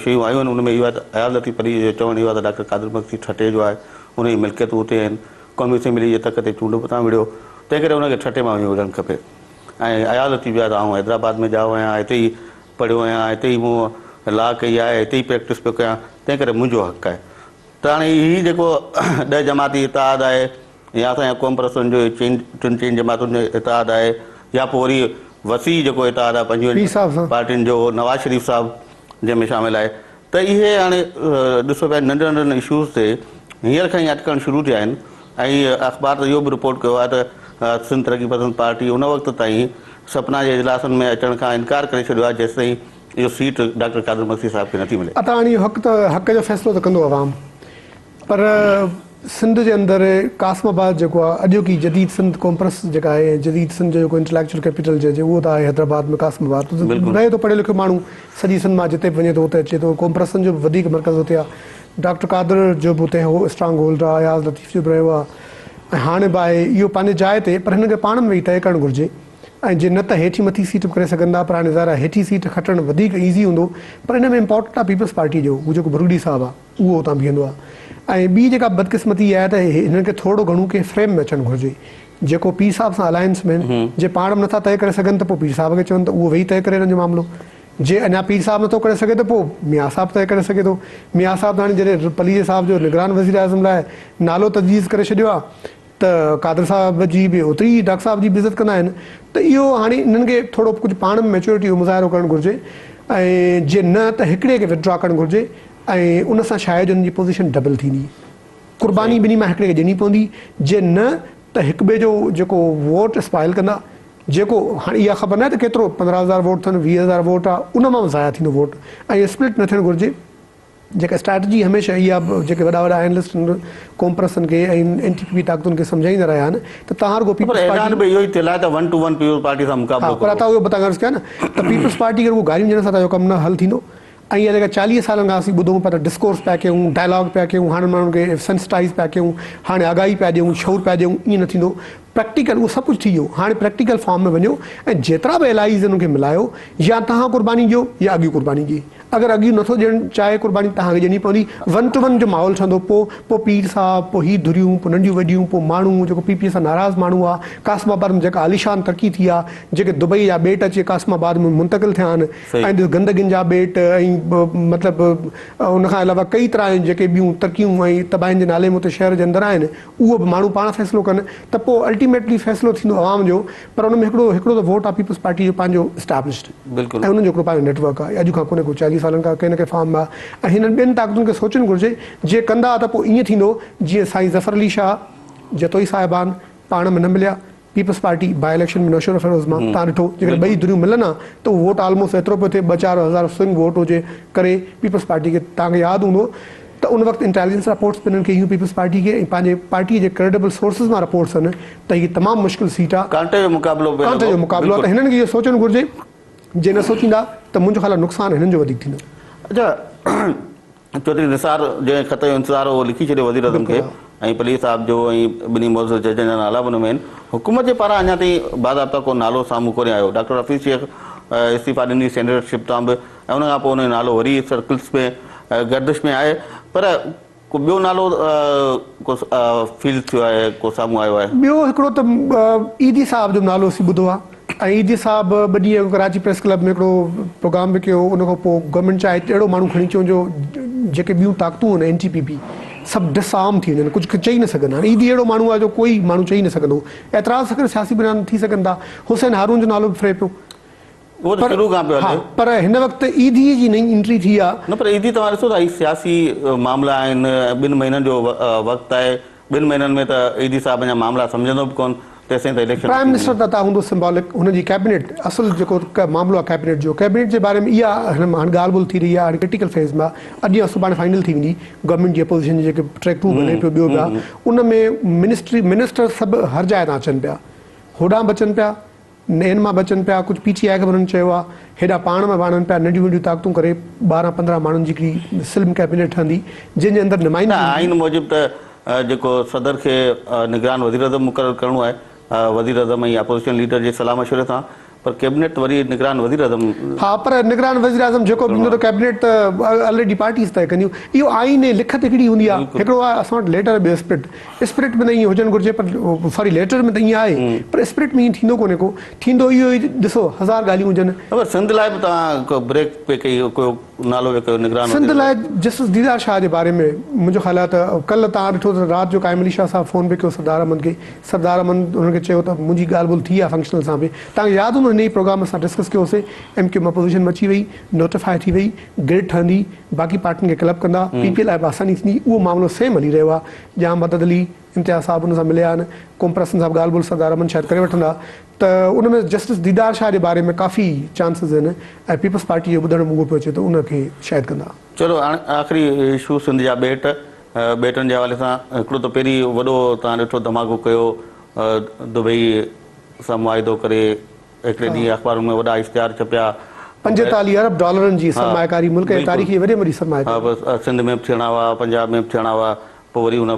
Speaker 1: شيون آيون آهن ان ۾ اهو آهي ته اياز لطيف پليجي جو چوڻ اهو آهي ته ڊاڪٽر قادر مگسي ٺٽي جو آهي، ان جي ملڪيتون اتي آهن، قومي اسيمبلي جي تڪ تي چونڊ به اتان وڙهيو، تنهن ڪري ان کي ٺٽي مان وڃي وڙهڻ کپي ۽ اياز لطيف جو آهي ته آئون حيدرآباد ۾ ڄائو آهيان، هتي ئي پڙهيو آهيان، هتي ئي مون لا ڪئي آهي، هتي ئي پريڪٽس پيو ڪيان، تنهن ڪري منهنجو حق آهي. ته هاڻي هي جيڪو ڏهه جماعتي اتحاد آهي يا اسان جا قوم پرستن جو چئن ٽن چئن جماعتن جو اتحاد آهي يا پوء وري وسيع جيڪو اتحاد آهي 25 پارٽين جو نواز شريف صاحب جنهن ۾ شامل آهي ته اهي هاڻي ڏسو پيا ننڍن ننڍن اشوز تي هينئر کان ئي اٽڪڻ شروع ٿيا آهن ۽ اخبار ته اهو به رپورٽ ڪيو آهي ته سنڌ ترقي پسند پارٽي ان وقت تائين سپنا جي اجلاسن ۾ اچڻ کان انڪار ڪري ڇڏيو آهي جيستائين اهو سيٽ ڊاڪٽر قادر مگسي صاحب کي نٿي ملي.
Speaker 2: عطا هاڻي اهو حق ته حق جو فيصلو ته ڪندو عوام پر سنڌ جي اندر قاسم آباد جيڪو آهي اڄوڪي جديد سنڌ قومپرست جيڪا آهي ۽ جديد سنڌ جو جيڪو انٽليڪچوئل ڪيپيٽل چئجي اهو ته آهي حيدرآباد ۾ قاسم آباد رهي ٿو پڙهيو لکيو ماڻهو سڄي سنڌ مان جتي به وڃي ٿو اتي اچي ٿو قومپرستن جو به وڌيڪ مرڪز اتي آهي ڊاڪٽر قادر جو به اتي هو اسٽرانگ هولڊ آهي اياز لطيف جو به رهيو آهي ۽ هاڻي به آهي اهو پنهنجي جاء تي پر هنن کي پاڻ ۾ ويهي طئي ڪرڻ گهرجي ۽ جي نه ته هيٺين مٿي سيٽ به ڪري سگهن ٿا پر هاڻي ظاهر آهي هيٺين سيٽ کٽڻ وڌيڪ ايزي هوندو پر ان ۾ امپارٽنٽ آهي پيپلز پارٽي جو هو جيڪو ڀرڳڙي صاحب آهي اهو اتان بيهندو آهي ۽ ٻي جيڪا بدقسمتي اها آهي ته هنن کي ٿورڙو گهڻو ڪنهن فريم ۾ اچڻ گهرجي جيڪو پير صاحب سان الائنس ۾ آهن جي پاڻ به نٿا طئي ڪري سگهن ته پوء پير صاحب کي چون ته اهو ويهي طئي ڪري هنن جو معاملو جي اڃا پير صاحب نٿو ڪري سگهي ته پوء ميان صاحب طئي ڪري سگهي ٿو ميان صاحب ته هاڻي جڏهن پليجي صاحب جو نگران وزيراعظم لاء نالو تجويز ڪري ڇڏيو آهي ته قادر صاحب جي به اوتري ئي ڊاڪٽر صاحب جي به عزت ڪندا آهن ته اهو هاڻي انهن کي ٿورو ڪجهه پاڻ ۾ ميچورٽي جو مظاهرو ڪرڻ گهرجي ۽ جي نه ته هڪڙي کي وڊرا ڪرڻ گهرجي ۽ ان سان شايد انهن جي پوزيشن ڊبل ٿيندي قرباني ٻنهي مان هڪڙي کي ڏيڻي پوندي جي نه ته هڪ ٻئي جو جيڪو ووٽ اسپائل ڪندا جيڪو هاڻي اها خبر ناهي ته ڪيترو 15000 ووٽ اٿن 20000 ووٽ آهي ان مان به ضايع ٿيندو ووٽ ۽ اسپلٽ نه ٿيڻ گهرجي. جيڪا اسٽريٽجي هميشه اها جيڪي وڏا وڏا اينلسٽ قومپرستن کي ۽ اين ٽي پي پي طاقتن کي سمجهائيندا رهيا آهن ته توهان رڳو
Speaker 1: پر
Speaker 2: پيپلز
Speaker 1: اعلان
Speaker 2: پارٽي
Speaker 1: به اهو ئي ٿيل آهي ته one two one people's party سان
Speaker 2: ها
Speaker 1: مقابلو
Speaker 2: پر
Speaker 1: ڪبو.
Speaker 2: عطا اهو به توهان کي عرض ڪيان نه ته پيپلز پارٽي کي رڳو گاريون ڏيڻ سان توهان جو ڪم نه حل ٿيندو ۽ اها جيڪا 40 سالن کان اسين ٻڌون پيا ته ڊسڪورس پيا ڪيون ڊائلاگ پيا ڪيون هاڻي ماڻهن کي سينسٽائيز پيا ڪيون هاڻي آگاهي پيا ڏيون شعور پيا ڏيون ائين نه ٿيندو پريڪٽيڪل اهو سڀ ڪجهه ٿي ويو هاڻي پريڪٽيڪل فارم ۾ وڃو ۽ جيترا به الائيز انهن کي ملايو يا توهان قرباني ڏيو يا اڳيون قرباني ڏئي اگر اڳيون نٿو ڏيڻ چاهي قرباني توهان کي ڏيڻي پوندي ون ٽو ون جو ماحول ٺهندو پو پو پير صاحب پو هي ڌريون پو ننڍيون وڏيون پو ماڻهو جيڪو پي پي سان ناراض ماڻهو آ قاسم آباد ۾ جيڪا عاليشان ترقي ٿي آ جيڪي دبئي جا ٻيٽ اچي قاسم آباد ۾ منتقل ٿيا آهن ۽ گندگين جا ٻيٽ ۽ مطلب ان کان علاوه ڪئي طرح جون جيڪي ٻيون ترقيون ۽ تباهين جي نالي ۾ اتي شهر جي اندر آهن اهو به ماڻهو پاڻ فيصلو ڪن ته پوء الٽيميٽلي فيصلو ٿيندو عوام جو پر ان ۾ هڪڙو هڪڙو ته ووٽ آ پيپلز پارٽي جو پنهنجو اسٽيبلشڊ ۽ انهن جو هڪڙو پنهنجو نيٽ ورڪ آ اڄ کان ڪونهي ڪو 40 سالن کان ڪنهن نه ڪنهن فارم ۾ آ ۽ هنن ٻين طاقتن کي سوچڻ گهرجي جي ڪندا ته پوء ائين ٿيندو جيئن سائين ظفر علي شاهه جتوئي صاحبان پاڻ ۾ نه مليا پيپلز پارٽي باء اليڪشن ۾ نوشهروفيروز مان تان ڏٺو جيڪڏهن ٻئي ڌريون ملن ها ته اهو ووٽ آلموسٽ ايترو پيو ٿئي ٻه چار هزار سوئنگ ووٽ هجي ڪري پيپلز پارٽي کي توهان کي ياد هوندو ته ان وقت انٽيليجنس رپورٽس به انهن کي هيون پيپلز پارٽي کي ۽ پنهنجي پارٽي جي ڪريڊبل سورسز مان رپورٽس آهن ته هي تمام مشڪل سيٽ آهي.
Speaker 1: ڪانٽي جو مقابلو پئي
Speaker 2: ڪانٽي
Speaker 1: لڳو.
Speaker 2: جو مقابلو آهي ته
Speaker 1: بلڪل.
Speaker 2: هنن کي اهو سوچڻ گهرجي جي نه سوچيندا ته منهنجو خيال آهي نقصان هنن جو وڌيڪ ٿيندو.
Speaker 1: اڇا چوڌري نثار جنهن خط جو انتظار هو اهو لکي ڇڏيو وزيراعظم کي
Speaker 2: بلڪل ها.
Speaker 1: ۽ پليجي صاحب جو ۽ ٻنهي معزز ججن جا نالا به ان ۾ آهن. حڪومت جي پاران اڃا تائين باضابطا ڪو نالو سامهون ڪونهي آيو. ڊاڪٽر حفيظ شيخ استعيفا ڏني سينيٽرشپ تان به ۽ ان کان پوء ان جو نالو وري سرڪلز ۾ گردش ۾ آهي پر ڪو ٻيو نالو ڪو فيل ٿيو آهي ڪو سامهون آيو آهي؟
Speaker 2: ٻيو هڪڙو ته ايڌي صاحب جو نالو اسين ٻڌو آهي ۽ ايڌي صاحب ٻه ڏينهن اڳ ڪراچي پريس ڪلب ۾ هڪڙو پروگرام به ڪيو ان کان پوء گورنمينٽ چاهي ته اهڙو ماڻهو کڻي اچون جو جيڪي ٻيون طاقتون آهن اين ٽي پي پي سڀ ڊس آرم ٿي وڃن ڪجهه چئي نه سگهن هاڻي ايڌي اهڙو ماڻهو آهي جو ڪوئي ماڻهو چئي نه سگهندو اعتراض سکر سياسي بنياد ٿي سگهن ٿا حسين هارون جو نالو به ڦري پيو
Speaker 1: اهو ته شروع کان پيو هلي.
Speaker 2: ها پر هن وقت ايڌي جي نئين انٽري ٿي آ.
Speaker 1: نه پر ايڌي توهان ڏسو ته هي سياسي معاملا آهن ۽ ٻن مهينن جو وقت آهي ٻن مهينن ۾ ته ايڌي صاحب اڃا معاملا سمجهندو به ڪونه تيسين ته اليڪشن
Speaker 2: پرائم
Speaker 1: ٿي
Speaker 2: منسٽر
Speaker 1: ويندي.
Speaker 2: ته عطا هوندو سمبولڪ هن جي ڪيبنيٽ اصل جيڪو معاملو آ ڪيبنيٽ جو ڪيبنيٽ جي باري ۾ اها هن هاڻ ڳالهه ٻولهه ٿي رهي آ هاڻي ڪرٽيڪل فيز ۾ آ اڄ يا سڀاڻي فائنل ٿي ويندي گورنمينٽ جي اپوزيشن جي جيڪي ٽريڪ ٽو به هلي پيو ٻيو به آ ان ۾ منسٽري منسٽر سڀ هر جاء تان اچن پيا هوڏانهن به اچن پيا نين مان بچن پيا، ڪجهه پي ٽي آء کي به انهن چيو آهي، هيڏا پاڻ ۾ واڻن پيا، ننڍيون ننڍيون طاقتون ڪري 12 15 ماڻهن جي هڪڙي سلم ڪئبينيٽ ٺهندي، جنهن جي اندر
Speaker 1: نه
Speaker 2: نمائندگي هوندي.
Speaker 1: آئين موجب ته جيڪو صدر کي نگران وزيراعظم مقرر ڪرڻو آهي، وزيراعظم ۽ اپوزيشن ليڊر جي صلاح مشوري سان، پر ڪيبنيٽ وري نگران وزيراعظم.
Speaker 2: ها پر نگران وزيراعظم جيڪو به ايندو ته ڪيبنيٽ ته الريڊي پارٽيز طئي ڪنديون. اهو آئين ۽ لکت هڪڙي هوندي آهي. هڪڙو آهي اسان وٽ ليٽر ٻيو اسپرٽ. اسپرٽ ۾ ته ائين هجڻ گهرجي پر ساري ليٽر ۾ ته ائين آهي پر اسپرٽ ۾ ائين ٿيندو ڪونهي ڪو. ٿيندو اهو ئي ڏسو هزار ڳالهيون هجن.
Speaker 1: پر سنڌ لاء به توهان ڪو بريڪ پئي ڪئي ڪو نالو پئي ڪيو نگران
Speaker 2: سنڌ لاء جسٽس ديدار شاهه جي باري ۾ منهنجو خيال آهي ته ڪلهه توهان ڏٺو ته رات جو قائم علي شاهه صاحب فون به ڪيو سردار احمد کي سردار احمد انهن کي چيو ته منهنجي ڳالهه ٻولهه ٿي آهي فنڪشنل سان به توهان کي ياد هوندو هن ئي پروگرام اسان ڊسڪس ڪيو هوسين ايم ڪيو ايم اپوزيشن ۾ اچي وئي نوٽيفاء ٿي وئي گرڊ ٺهندي باقي پارٽين کي ڪلب ڪندا پي پي لاء به آساني ٿيندي اهو معاملو سيم هلي رهيو آهي ڄام مدد علي امتياز صاحب ان سان مليا آهن قومپرستن سان به ڳالهه ٻولهه سردار احمد شايد ڪري وٺندا ته ان ۾ جسٽس ديدار شاهه جي باري ۾ ڪافي چانسز آهن ۽ پيپلز پارٽي جو ٻڌڻ ۾ اهو پيو اچي ته ان کي شايد ڪندا.
Speaker 1: چلو هاڻي آخري اشو سنڌ جا ٻيٽ، ٻيٽن جي حوالي سان هڪڙو ته پهرين وڏو توهان ڏٺو ڌماڪو ڪيو دبئي سان معاهدو ڪري هڪڙي ڏينهن اخبارن ۾ وڏا اشتهار ڇپيا.
Speaker 2: 45 ارب ڊالرن جي سرمائيڪاري ملڪ جي تاريخ جي وڏي ۾ وڏي سرمائيڪاري.
Speaker 1: سنڌ ۾ به ٿيڻا هئا، پنجاب ۾ به ٿيڻا هئا، پوء وري ان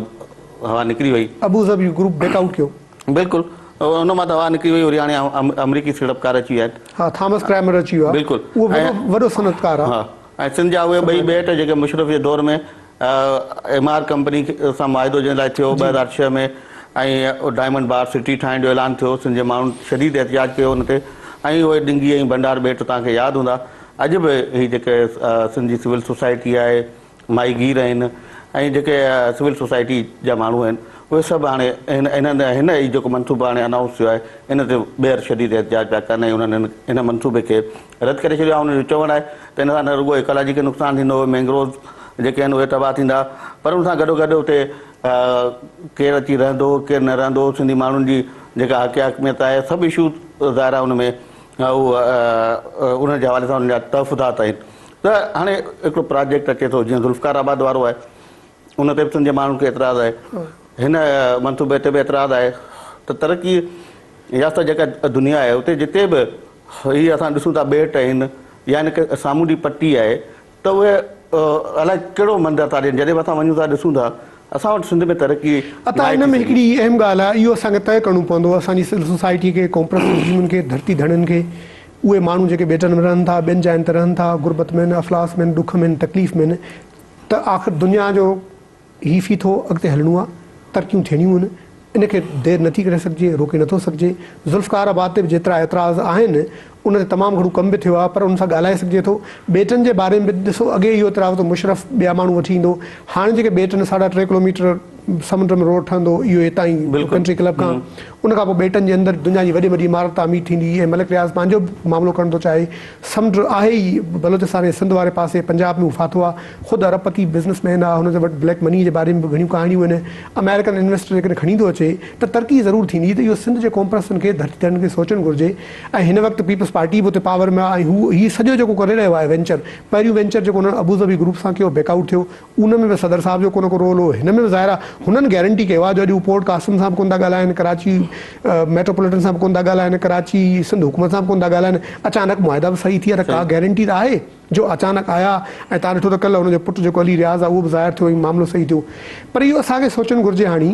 Speaker 1: هوا نڪري وئي.
Speaker 2: ابوظهبي گروپ بيڪ آئوٽ ڪيو.
Speaker 1: بلڪل ان مان ته هوا نڪري وئي وري هاڻي آمريڪي سيڙپڪار اچي ويا آهن.
Speaker 2: ها ٿامس ڪرائمر اچي ويو آهي.
Speaker 1: بلڪل
Speaker 2: اهو وڏو صنعتڪار آهي.
Speaker 1: ها ۽ سنڌ جا اهي ٻئي ٻيٽ جيڪي مشرف جي دور ۾ ايم آر ڪمپني سان معاهدو جنهن لاء ٿيو 2006 ۾ ۽ ڊائمنڊ بار سٽي ٺاهڻ جو اعلان ٿيو سنڌ جي ماڻهن شديد احتجاج ڪيو ان تي ۽ اهي ڏنگي ۽ ڀنڊار ٻيٽ توهان کي ياد هوندا اڄ به هي جيڪي سنڌ جي سول سوسائٽي آهي ماهيگير آهن ۽ جيڪي سول سوسائٽي جا ماڻهو آهن اهي سڀ هاڻي هن انهن هن هي جيڪو منصوبو هاڻي انائونس ٿيو آهي ان تي ٻيهر شديد احتجاج پيا ڪن ۽ انهن هن منصوبي کي رد ڪري ڇڏيو آهي انهن جو چوڻ آهي ته ان سان نه رڳو ايڪالاجي کي نقصان ٿيندو مينگروز جيڪي آهن اهي تباهه ٿيندا پر ان سان گڏو گڏ اتي ڪير اچي رهندو ڪير نه رهندو سنڌي ماڻهن جي جيڪا حق حاڪميت آهي سڀ اشو ظاهر آهي ان ۾ هو انهن جي حوالي سان انهن جا تحفظات آهن ته هاڻي هڪڙو پراجيڪٽ اچي ٿو جيئن ذوالفقار آباد وارو آهي ان تي به سنڌ جي ماڻهن کي اعتراض آهي هن منصوبي تي به اعتراض آهي ته ترقي يافته جيڪا دنيا آهي اتي جتي به هي اسان ڏسون ٿا ٻيٽ آهن يا هن کي سامونڊي پٽي آهي ته اهي الائي ڪهڙو منظر ٿا ڏين جڏهن به اسان وڃون ٿا ڏسون ٿا اسان وٽ سنڌ ۾ ترقي
Speaker 2: عطا
Speaker 1: ناهي
Speaker 2: ان
Speaker 1: ٿي
Speaker 2: ۾
Speaker 1: سگهي.
Speaker 2: هڪڙي اهم ڳالهه آهي اهو اسان کي طئي ڪرڻو پوندو اسان جي سول سوسائٽي کي قومپرست تنظيمن کي ڌرتي ڌڻين کي اهي ماڻهو جيڪي ٻيٽن ۾ رهن ٿا ٻين جاين تي رهن ٿا غربت ۾ آهن افلاس ۾ آهن ڏک ۾ آهن تڪليف ۾ آهن ته آخر دنيا جو هي ڦيٿو اڳتي هلڻو آهي ترقيون ٿيڻيون آهن ان کي دير نٿي ڪري سگهجي روڪي نٿو سگهجي ذوالفقار آباد تي به جيترا اعتراض آهن ان تي تمام گهڻو ڪم به ٿيو آهي پر ان سان ڳالهائي سگهجي ٿو. ٻيٽن جي باري ۾ به ڏسو اڳي اهو اعتراض ته مشرف ٻيا ماڻهو وٺي ايندو هاڻي جيڪي ٻيٽ آهن ساڍا ٽي ڪلوميٽر سمنڊ ۾ روڊ ٺهندو اهو هتان ئي ڪنٽري ڪلب کان ان کان پوء ٻيٽن جي اندر دنيا جي وڏي ۾ وڏي عمارت تعمير ٿيندي ۽ ملڪ رياض پنهنجو به معاملو ڪرڻ ٿو چاهي سمنڊ آهي ئي بلوچستان ۽ سنڌ واري پاسي پنجاب ۾ هو ڦاٿو آهي خود ارب پتي بزنس مين آهي هن وٽ بليڪ مني جي باري ۾ به گهڻيون ڪهاڻيون آهن آمريڪن انويسٽر جيڪڏهن کڻي ٿو اچي ته ترقي ضرور ٿيندي ته اهو سنڌ جي قومپرستن کي ڌرتي ڌڻين کي سوچڻ گهرجي ۽ هن وقت پيپلز پارٽي به اتي پاور ۾ آهي ۽ هو هي سڄو جيڪو ڪري رهيو آهي وينچر پهريون وينچر جيڪو هنن ابوظهبي گروپ سان ڪيو بيڪ آئوٽ ٿيو ان ۾ به صدر صاحب جو ڪو نه ڪو رول هو هن ۾ به ظاهر آهي هنن گيرنٽي ڪيو آهي جو اڄ هو پورٽ قاسم سان به ڪونه ٿا ڳالهائن ڪراچي ميٽروپوليٽن سان به ڪونه ٿا ڳالهائن ڪراچي سنڌ حڪومت سان به ڪونه ٿا ڳالهائن اچانڪ معاهدا به صحيح ٿي ويا ته ڪا گيرنٽي ته آهي جو اچانڪ آيا ۽ تان ڏٺو ته ڪلهه هن جو پٽ جيڪو علي رياض آهي اهو به ظاهر ٿيو ۽ معاملو صحيح ٿيو پر اهو اسان کي سوچڻ گهرجي هاڻي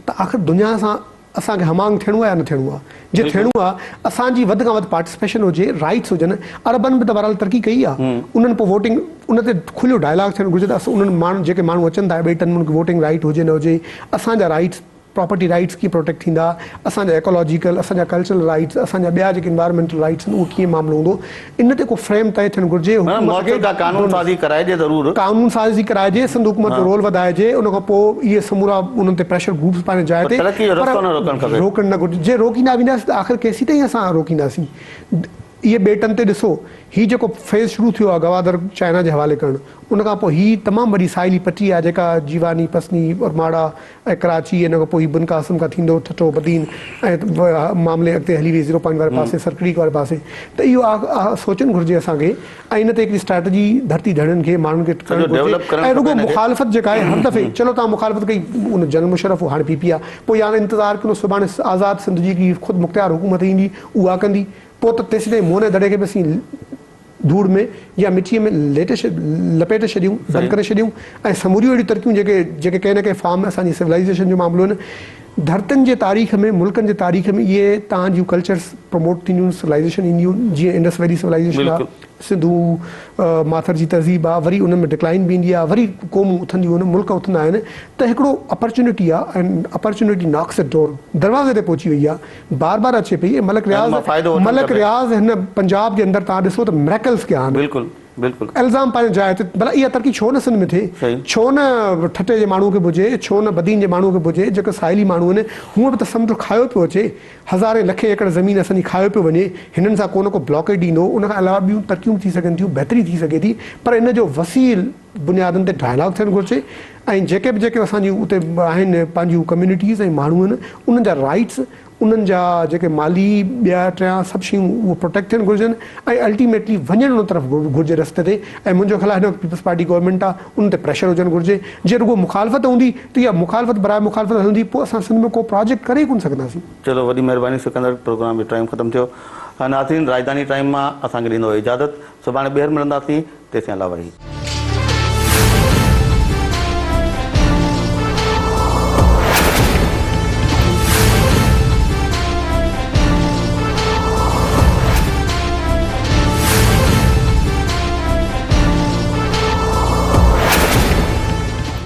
Speaker 2: ته آخر دنيا سان اسان کي هم آهنگ ٿيڻو آهي يا نه ٿيڻو آهي؟ جي ٿيڻو آهي اسان جي وڌ کان وڌ پارٽيسپيشن هجي، رائيٽس هجن، عربن به ته بهرحال ترقي ڪئي آهي، انهن پوء ووٽنگ ان تي کليو ڊائلاگ ٿيڻ گهرجي ته انهن ماڻهن جيڪي ماڻهو اچن ٿا ٻيٽن ۾ انهن کي ووٽنگ رائيٽ هجي نه هجي، اسان جا رائيٽس پراپرٽي رائيٽس ڪيئن پروٽيڪٽ ٿيندا، اسان جا ايڪالاجيڪل، اسان جا ڪلچرل رائيٽس، اسان جا ٻيا جيڪي انوائرمينٽل رائيٽس آهن اهو ڪيئن معاملو هوندو، ان تي ڪو فريم طئي ٿيڻ گهرجي،
Speaker 1: معنيٰ
Speaker 2: حڪومت کي
Speaker 1: موثر ڪا قانون سازي ڪرائجي ضرور.
Speaker 2: قانون سازي ڪرائجي، سنڌ حڪومت جو رول وڌائجي، ان کان پوء اهي سمورا انهن تي پريشر گروپس پنهنجي جاء
Speaker 1: پر
Speaker 2: تي
Speaker 1: ترقي جو
Speaker 2: پر
Speaker 1: رستو نه روڪڻ کپي.
Speaker 2: روڪڻ نه گهرجي، جي روڪيندا وينداسين ته آخر ڪيسيتائين اسان روڪينداسين. اهي ٻيٽن تي ڏسو هي جيڪو فيز شروع ٿيو آهي گوادر چائنا جي حوالي ڪرڻ ان کان پوء هي تمام وڏي ساحلي پٽي آهي جيڪا جيواني، پسني، ارماڙا، ۽ ڪراچي ان کان پوء هي بن قاسم کان ٿيندو ٺٽو بدين ۽ معاملي اڳتي هلي وئي زيرو پوائنٽ واري پاسي سرڪريڪ واري پاسي ته اهو سوچڻ گهرجي اسان کي ۽ ان تي هڪڙي اسٽريٽجي ڌرتي ڌڻين کي ماڻهن کي ڪرڻ گهرجي ۽ رڳو مخالفت جيڪا آهي هر دفعي چلو توهان مخالفت ڪئي ان جنرل مشرف هو هاڻي پي پي آهي پوء يا انتظار ڪندو سڀاڻي آزاد سنڌ جي هڪڙي خود مختيار حڪومت ايندي اها ڪندي پوء ته تيسيتائين موهن ۽ دڙي کي به اسين ڌوڙ ۾ يا مٽيء ۾ ليٽي لپيٽي ڇڏيون، بند ڪري ڇڏيون ۽ سموريون اهڙيون ترقيون جيڪي جيڪي ڪنهن نه ڪنهن فارم ۾ اسان جي سولائيزيشن جو معاملو آهن، ڌرتين جي تاريخ ۾ ملڪن جي تاريخ ۾ اهي توهان جون ڪلچرس پروموٽ ٿينديون سولائيزيشن اينديون جيئن انڊس ويلي سولائيزيشن آ سنڌو ماٿر جي تهذيب آ وري ان ۾ ڊڪلائن به ايندي آ وري قومون اٿنديون آهن ملڪ اٿندا آهن ته هڪڙو اپرچونٽي آ ۽ اپرچونٽي ناڪس ايٽ ڊور دروازي تي پهچي وئي آ بار بار اچي پئي ۽ ملڪ رياض ملڪ رياض هن پنجاب جي اندر توهان ڏسو ته مريڪلس ڪيا آهن
Speaker 1: بلڪل بلڪل.
Speaker 2: الزام پنهنجي جاء تي ڀلا اها ترقي ڇو نه سنڌ ۾ ٿئي؟ ڇو نه ٺٽي جي ماڻهو کي به هجي، ڇو نه بدين جي ماڻهو کي به هجي، جيڪي ساحلي ماڻهو آهن، هونء به ته سمنڊ کايو پيو اچي، هزارين لکين ايڪڙ زمين اسان جي کايو پيو وڃي، هنن سان ڪو نه ڪو بلاڪيڊ ايندو، ان کان علاوه ٻيون ترقيون به ٿي سگهن ٿيون، بهتري ٿي سگهي ٿي، پر ان جو وسيع بنيادن تي ڊائلاگ ٿيڻ گهرجي ۽ جيڪي به جيڪي اسان جون اتي آهن پنهنجون ڪميونٽيز ۽ ماڻهو آهن، انهن جا رائيٽس انهن جا جيڪي مالي ٻيا ٽيان سڀ شيون اهو پروٽيڪٽ ٿيڻ گهرجن ۽ الٽيميٽلي وڃڻ ان طرف گهرجي رستي تي ۽ منهنجو خيال آهي هن وقت پيپلز پارٽي گورنمينٽ آهي ان تي پريشر هجڻ گهرجي جي رڳو مخالفت هوندي ته اها مخالفت براء مخالفت هلندي پوء اسان سنڌ ۾ ڪو پراجيڪٽ ڪري ئي ڪونه سگهنداسين.
Speaker 1: چلو وڏي مهرباني سڪندر پروگرام جو ٽائيم ختم ٿيو ناظرين راڄڌاني ٽائيم مان اسان کي ڏيندو اجازت سڀاڻي ٻيهر ملنداسين تيسين الله وحي.